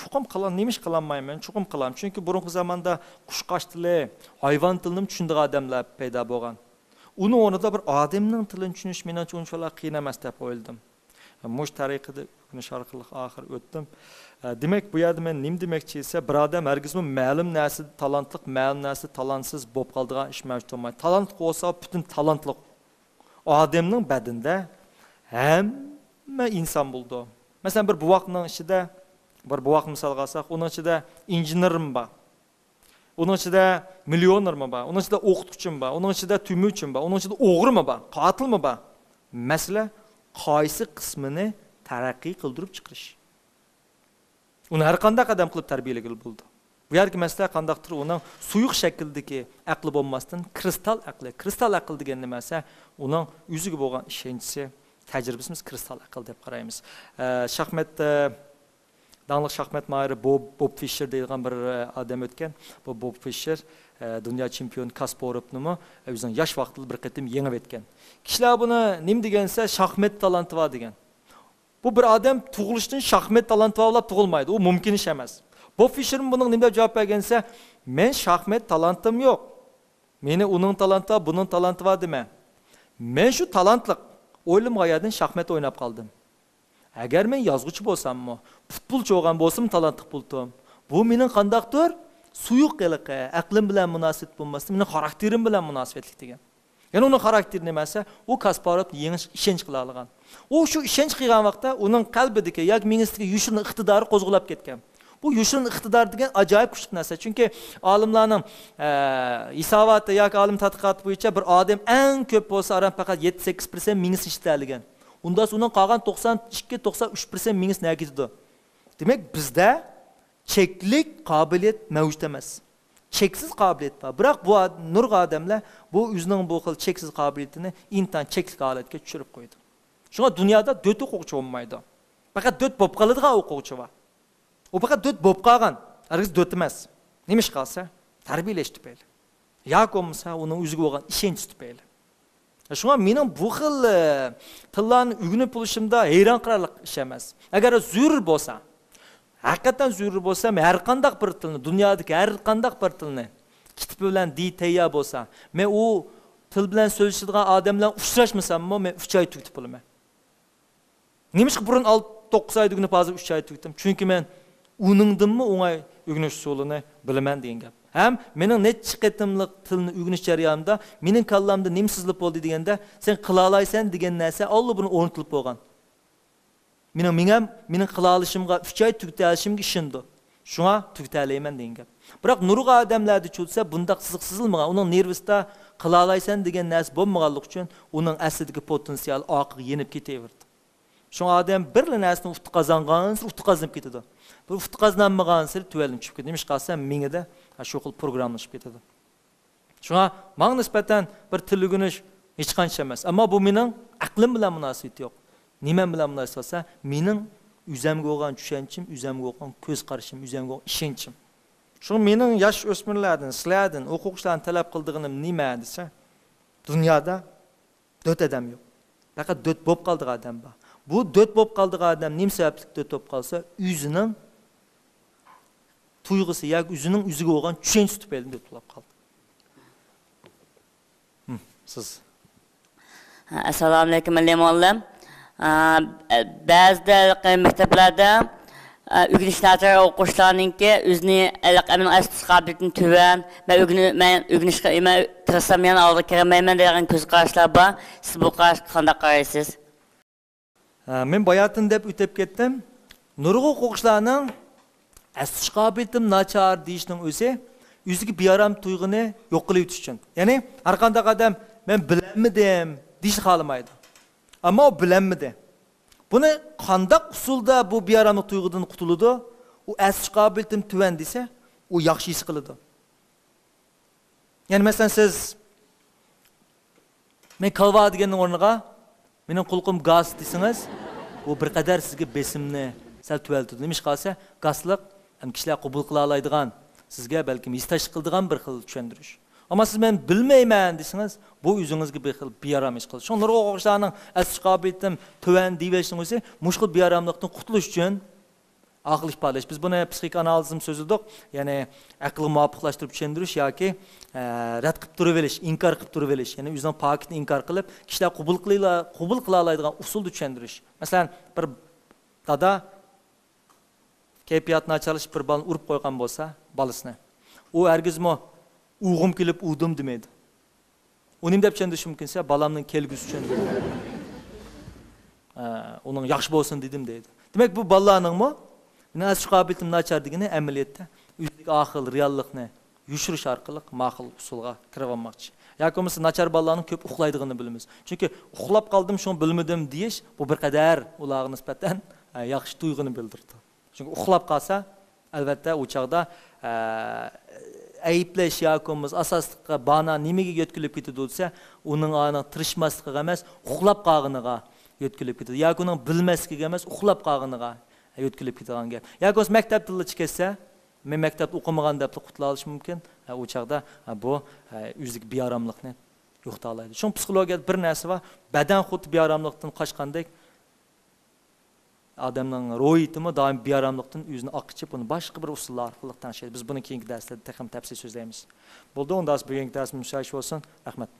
چوقۇم قىلام، نېمىش قىلالمايمەن؟ چوقۇم قىلام. چۈنكى بۇرۇنقى زاماندا قۇشقاچ تىلى، ھايۋان تىلىنىمۇ چۈشىنىدىغان ئادەملەر پەيدا بولغان. ئۇنىڭ ئورنىدا بىر ئادەمنىڭ تىلىنى چۈشىنىش مېنىڭچە ئۇنچىۋالا قىيىن ئەمەس دەپ ئويلىدىم. مۇشۇ تەرىقىدە ئۆگىنىش ئارقىلىق ئاخىر ئۆتتۈم. دېمەك، بۇ يەردە مەن نېمە دېمەكچى دېسە، بىر ئادەم ھەرگىزمۇ مەلۇم نەرسىدە تالانتلىق، مەلۇم نەرسىدە تالانتسىز بولۇپ قالىدىغان ئىش مەۋجۇت بولمايدۇ. تالانتلىق بولسا، پۈتۈن تالانتلىق. ئادەمنىڭ بەدىنىدە ھەممە ئىنسان بولىدۇ. مەسىلەن، بىر بوۋاقنىڭ ئىچىدە، بىر بوۋاق مىسالغا ئالساق، ئۇنىڭ ئىچىدە ئىنژېنېرمۇ بار، ئۇنىڭ ئىچىدە مىليونېرمۇ بار، ئۇنىڭ ئىچىدە ئوقۇتقۇچىمۇ بار، ئۇنىڭ ئىچىدە تۈمۈرچىمۇ بار، ئۇنىڭ ئىچىدە ئوغرىمۇ بار، قاتىلمۇ بار. مەسىلە، قايسى قىسمىنى تەرەققىي قىلدۇرۇپ چىقىرىش. ئۇنى ھەر قانداق ئادەم قىلىپ تەربىيەلىگىلى بولىدۇ. بۇ يەردىكى مەسىلە قانداقتۇر ئۇنىڭ سۇيۇق شەكىلدىكى ئەقلى بولماستىن، كرىستال ئەقلى. كرىستال ئەقىل دېگەن نېمە دېسە، ئۇنىڭ ئۆزىگە بولغان ئىشەنچىسى، تەجرىبىسى، بىز كرىستال ئەقىل دەپ قارايمىز. ئە، شاخمات، ئە، داڭلىق شاخمات ماھىرى بوب، بوب فىشېر دەيدىغان بىر، ئە، ئادەم ئۆتكەن. بۇ بوب فىشېر، ئە، دۇنيا چېمپىيونى كاسپاروفنىمۇ، ئە، ئۆزىنىڭ ياش ۋاقتىدا بىر قېتىم يېڭىۋەتكەن. كىشىلەر بۇنى نېمە دېگەن دېسە، شاخمات تالانتى بار دېگەن. بۇ بىر ئادەم تۇغۇلۇشتىن شاخمات تالانتى بار بولاپ تۇغۇلمايدۇ. ئۇ مۇمكىن ئىش ئەمەس. بوب فىشېرمۇ بۇنىڭغا نېمە دەپ جاۋاب بەرگەن دېسە، مەن شاخمات تالانتىم يوق. مېنى ئۇنىڭ تالانتى بار، بۇنىڭ تالانتى بار دېمە. مەن شۇ تالانتلىق. ئويلىمىغان يەردىن شاخمات ئويناپ قالدىم. ئەگەر مەن يازغۇچى بولساممۇ، پۇتبولچى بولغان بولسىمۇ تالانتلىق بولاتتىم. بۇ مېنىڭ قانداقتۇر سۇيۇق ھېلىقى، ئەقلىم بىلەن مۇناسىۋەت بولماستىن، مېنىڭ خاراكتېرىم بىلەن مۇناسىۋەتلىك دېگەن. يەنى ئۇنىڭ خاراكتېرى نېمە دېسە، ئۇ كاسپاروفنى يېڭىش ئىشەنچ قىلالىغان. ئۇ شۇ ئىشەنچ قىلغان ۋاقىتتا ئۇنىڭ قەلبىدىكى ياكى مېڭىسىدىكى يوشۇرۇن ئىقتىدارى قوزغىلاپ كەتكەن. بۇ يوشۇرۇن ئىقتىدار دېگەن ئاجايىپ كۈچلۈك نەرسە. چۈنكى ئالىملارنىڭ، ئە، ھېساباتى ياكى ئالىم تەتقىقاتى بويىچە بىر ئادەم ئەڭ كۆپ بولسا ئاران پەقەت يەتتە سەككىز پىرسەنت مېڭىسى ئىشلىتەلىگەن. ئۇنداق ئۇنىڭ قالغان توقسان ئىككى، توقسان ئۈچ پىرسەنت مېڭىسى نەگە كېتىدۇ؟ دېمەك، بىزدە چەكلىك قابىلىيەت مەۋجۇت ئەمەس. چەكسىز قابىلىيەت بار. بىراق بۇ ئاد-، نۇرغۇن ئادەملەر بۇ ئۆزىنىڭ بۇ خىل چەكسىز قابىلىيىتىنى ئىنتايىن چەكلىك ھالەتكە چۈشۈرۈپ قويىدۇ. شۇڭا دۇنيادا دۆت ئوقۇغۇچى بولمايدۇ. پەقەت دۆت بولۇپ قالىدىغان ئوقۇغۇچى بار. ئۇ پەقەت دۆت بولۇپ قالغان. ھەرگىز دۆت ئەمەس. نېمىشقا دېسە، تەربىيەلەش تۈپەيلى. ياكى بولمىسا ئۇنىڭ ئۆزىگە بولغان ئىشەنچى تۈپەيلى. شۇڭا مېنىڭ بۇ خىل، ئە، تىللارنى ئۆگىنىپ بولۇشۇمدا ھەيران قالارلىق ئىش ئەمەس. ئەگەر زۆرۈر بولسا، ھەقىقەتەن زۆرۈر بولسا، مەن ھەر قانداق بىر تىلنى، دۇنيادىكى ھەر قانداق بىر تىلنى، كىتابى بىلەن دېيى تەييار بولسا، مەن ئۇ تىل بىلەن سۆزلىشىدىغان ئادەم بىلەن ئۇچراشمىساممۇ، مەن ئۈچ ئاي تۈگىتىپ بولىمەن. نېمىشقا بۇرۇن ئال-، توققۇز ئايدا ئۆگىنىپ، ھازىر ئۈچ ئايدا تۈگىتىم؟ چۈنكى مەن ئۇنىڭدىنمۇ ئوڭاي ئۆگىنىش ئۇسۇلىنى بىلىمەن دېگەن گەپ. ھەم مېنىڭ نەچچە قېتىملىق تىلنى ئۆگىنىش جەريانىمدا مېنىڭ كاللامدا نېمە سىزىلىپ بولدى دېگەندە، سەن قىلالايسەن دېگەن نەرسە ئاللىبۇرۇن ئورنىتىلىپ بولغان. مېنىڭ مېڭەم مېنىڭ قىلالىشىمغا، ئۈچ ئاي تۈگىتەلىشىمگە ئىشىنىدۇ. شۇڭا تۈگىتەلەيمەن دېگەن گەپ. بىراق نۇرغۇن ئادەملەردە چۈشسە بۇنداق سىزىق سىزىلمىغان، ئۇنىڭ نېرۋىسىدا قىلالايسەن دېگەن نەرسە بولمىغانلىقى ئۈچۈن ئۇنىڭ ئەسلىدىكى پوتېنسىيالى ئارقىغا يېنىپ كېتىۋېرىدۇ. شۇڭا ئادەم بىرلا نەرسىنى ئۇتۇق قازانغانسېرى ئۇتۇق قازىنىپ كېتىدۇ. بىر ئۇتۇق قازىنالمىغانسېرى تۆۋەنلىنىپ چۈشۈپ كېتىدۇ. نېمىشقا دېسە مېڭىدە شۇ خىل پروگراممىلىشىپ كېتىدۇ. شۇڭا ماڭا نىسبەتەن بىر تىل ئۆگىنىش ھېچقانچە ئەمەس. ئەمما بۇ مېنىڭ ئەقلىم بىلەن مۇناسىۋىتى يوق. نېمەم بىلەن مۇناسىۋەت دېسە، مېنىڭ ئۆزەمگە بولغان چۈشەنچىم، ئۆزەمگە بولغان كۆز قارىشىم، ئۆزەمگە بولغان ئىشەنچىم. شۇڭا مېنىڭ ياش ئۆسمۈرلەردىن، سىلەردىن، ئوقۇغۇچىلاردىن تەلەپ قىلىدىغىنىم نېمە دېسە، دۇنيادا دۆت ئادەم يوق. پەقەت دۆت بولۇپ قالىدىغان ئادەم بار. بۇ دۆت بولۇپ قالىدىغان ئادەم نېمە سەۋەبلىك دۆت بولۇپ قالسا، ئۆزىنىڭ تۇيغۇسى ياكى ئۆزىنىڭ ئۆزىگە بولغان چۈشەنچىسى تۈپەيلىدىن دۆت بولاپ قالدى. ھىم، سىز. ئەسسالامۇئەلەيكۇم، مەلىم مۇئەللىم. ئا، بەزىدە ھېلىقى مەكتەپلەردە، ئا، ئۆگىنىش ناچار ئوقۇغۇچىلارنىڭكى ئۆزىنى ھېلىقى ئەمەلىي ئەستە قابىلىيىتىم تۆۋەن، مەن ئۆگىنى-، مەن ئۆگىنىشكە، مەن تىرىشسام يەنە ئالغا كىرەلمەيمەن دېگەن كۆز قاراشلار بار. سىز بۇ قاراشقا قانداق قارايسىز؟ ھە، مەن باياتىن دەپ ئۆتۈپ كەتتىم. نۇرغۇن ئوقۇغۇچىلارنىڭ ئەستە قابىلىيىتىم ناچار دېيىشنىڭ ئۆزى ئۆزىگە بىئارام تۇيغۇنى يوق قىلىۋېتىش ئۈچۈن. يەنى ھەر قانداق ئادەم مەن بىلەلمىدىم دېيىشنى خالىمايدۇ. ئەمما ئۇ بىلەلمىدى. بۇنى قانداق ئۇسۇلدا بۇ بىئاراملىق تۇيغۇدىن قۇتۇلىدۇ؟ ئۇ ئەستە قابىلىيىتىم تۆۋەن دېسە، ئۇ ياخشى ھېس قىلىدۇ. يەنى مەسىلەن، سىز، مەن كالۋا دېگەننىڭ ئورنىغا، مېنىڭ قۇلىقىم گاس دېسىڭىز، بۇ بىر قەدەر سىزگە بېسىمنى سەل تۆۋەنلىتىدۇ. نېمىشقا دېسە، گاسلىق، ھەم كىشىلەر قوبۇل قىلالايدىغان، سىزگە بەلكىم ھېسداشلىق قىلىدىغان بىر خىل چۈشەندۈرۈش. ئەمما سىز مەن بىلمەيمەن دېسىڭىز، بۇ ئۆزىڭىزگە بىر خىل بىئارام ھېس قىلىدۇ. شۇڭا نۇرغۇن ئوقۇغۇچىلارنىڭ ئەستە قابىلىيىتىم تۆۋەن دېيىۋېلىشنىڭ ئۆزى مۇشۇ خىل بىئاراملىقتىن قۇتۇلۇش ئۈچۈن ئاقىل ئىپادىلەش. بىز بۇنى پسىخىك ئانالىزمۇ سۆزلىدۇق. يەنى ئەقىلگە مۇۋاپىقلاشتۇرۇپ چۈشەندۈرۈش ياكى، ئە، رەت قىلىپ تۇرۇۋېلىش، ئىنكار قىلىپ تۇرۇۋېلىش. يەنى ئۆزىنىڭ پاكىتىنى ئىنكار قىلىپ، كىشىلەر قوبۇل قىلىلا-، قوبۇل قىلالايدىغان ئۇسۇلدا چۈشەندۈرۈش. مەسىلەن، بىر دادا كەيپىياتى ناچارلىشىپ بىر بالىنى ئۇرۇپ قويغان بولسا، بالىسىنى. ئۇ ھەرگىزمۇ ئۇرغۇم كېلىپ ئۇردۇم دېمەيدۇ. ئۇ نېمە دەپ چۈشەندۈرۈشى مۇمكىن دېسە، بالامنىڭ كەلگۈسى ئۈچۈن، ئە، ئۇنىڭ ياخشى بولسۇن دېدىم دەيدۇ. دېمەك، بۇ بالىلارنىڭمۇ مېنىڭ ئەستە قابىلىيىتىم ناچار دېگىنى ئەمەلىيەتتە ئۆزىدىكى ئاقىل رېئاللىقنى يوشۇرۇش ئارقىلىق ماقۇل ئۇسۇلغا كىرىۋالماقچى. ياكى بولمىسا ناچار بالىلارنىڭ كۆپ ئۇخلايدىغىنىنى بىلىمىز. چۈنكى ئۇخلاپ قالدىم، شۇڭا بىلمىدىم دېيىش، بۇ بىر قەدەر ئۇلارغا نىسبەتەن، ئە، ياخشى تۇيغۇنى بىلدۈرىدۇ. چۈنكى ئۇخلاپ قالسا، ئەلۋەتتە، ئۇ چاغدا، ئە، ئەيىبلەش ياكى بولمىسا ئاساسلىققا بانا نېمىگە يۆتكىلىپ كېتىدۇ دېسە، ئۇنىڭ ئانىڭ تىرىشماسلىقىغا ئەمەس، ئۇخلاپ قالغىنىغا يۆتكىلىپ كېتىدۇ. ياكى ئۇنىڭ بىلمەسلىكىگە ئەمەس، ئۇخلاپ قالغىنىغا يۆتكىلىپ كېتىدىغان گەپ. ياكى بولمىسا مەكتەپتىنلا چىقىۋەتسە، مەن مەكتەپتە ئوقۇمىغان دەپلا قۇتۇلالىشى مۇمكىن. ئە، ئۇ چاغدا، ئە، بۇ، ئە، ئۆزىدىكى بىئاراملىقنى يوقىتالايدۇ. شۇڭا پسىخولوگىيەدە بىر نەرسە بار، بەدەن خۇددى بىئاراملىقتىن قاچقاندەك، ئادەمنىڭ روھىيىتىمۇ دائىم بىئاراملىقتىن ئۆزىنى ئاق ئېچىپ، ئۇنى باشقا بىر ئۇسۇللار ئارقىلىق تەڭشەيدۇ. بىز بۇنى كېيىنكى دەرسلەردە تېخىمۇ تەپسىلىي سۆزلەيمىز. بولدى، ئۇنداق بۈگۈنكى دەرسىمىز مۇشۇ يەرگىچە بولسۇن. رەھمەت.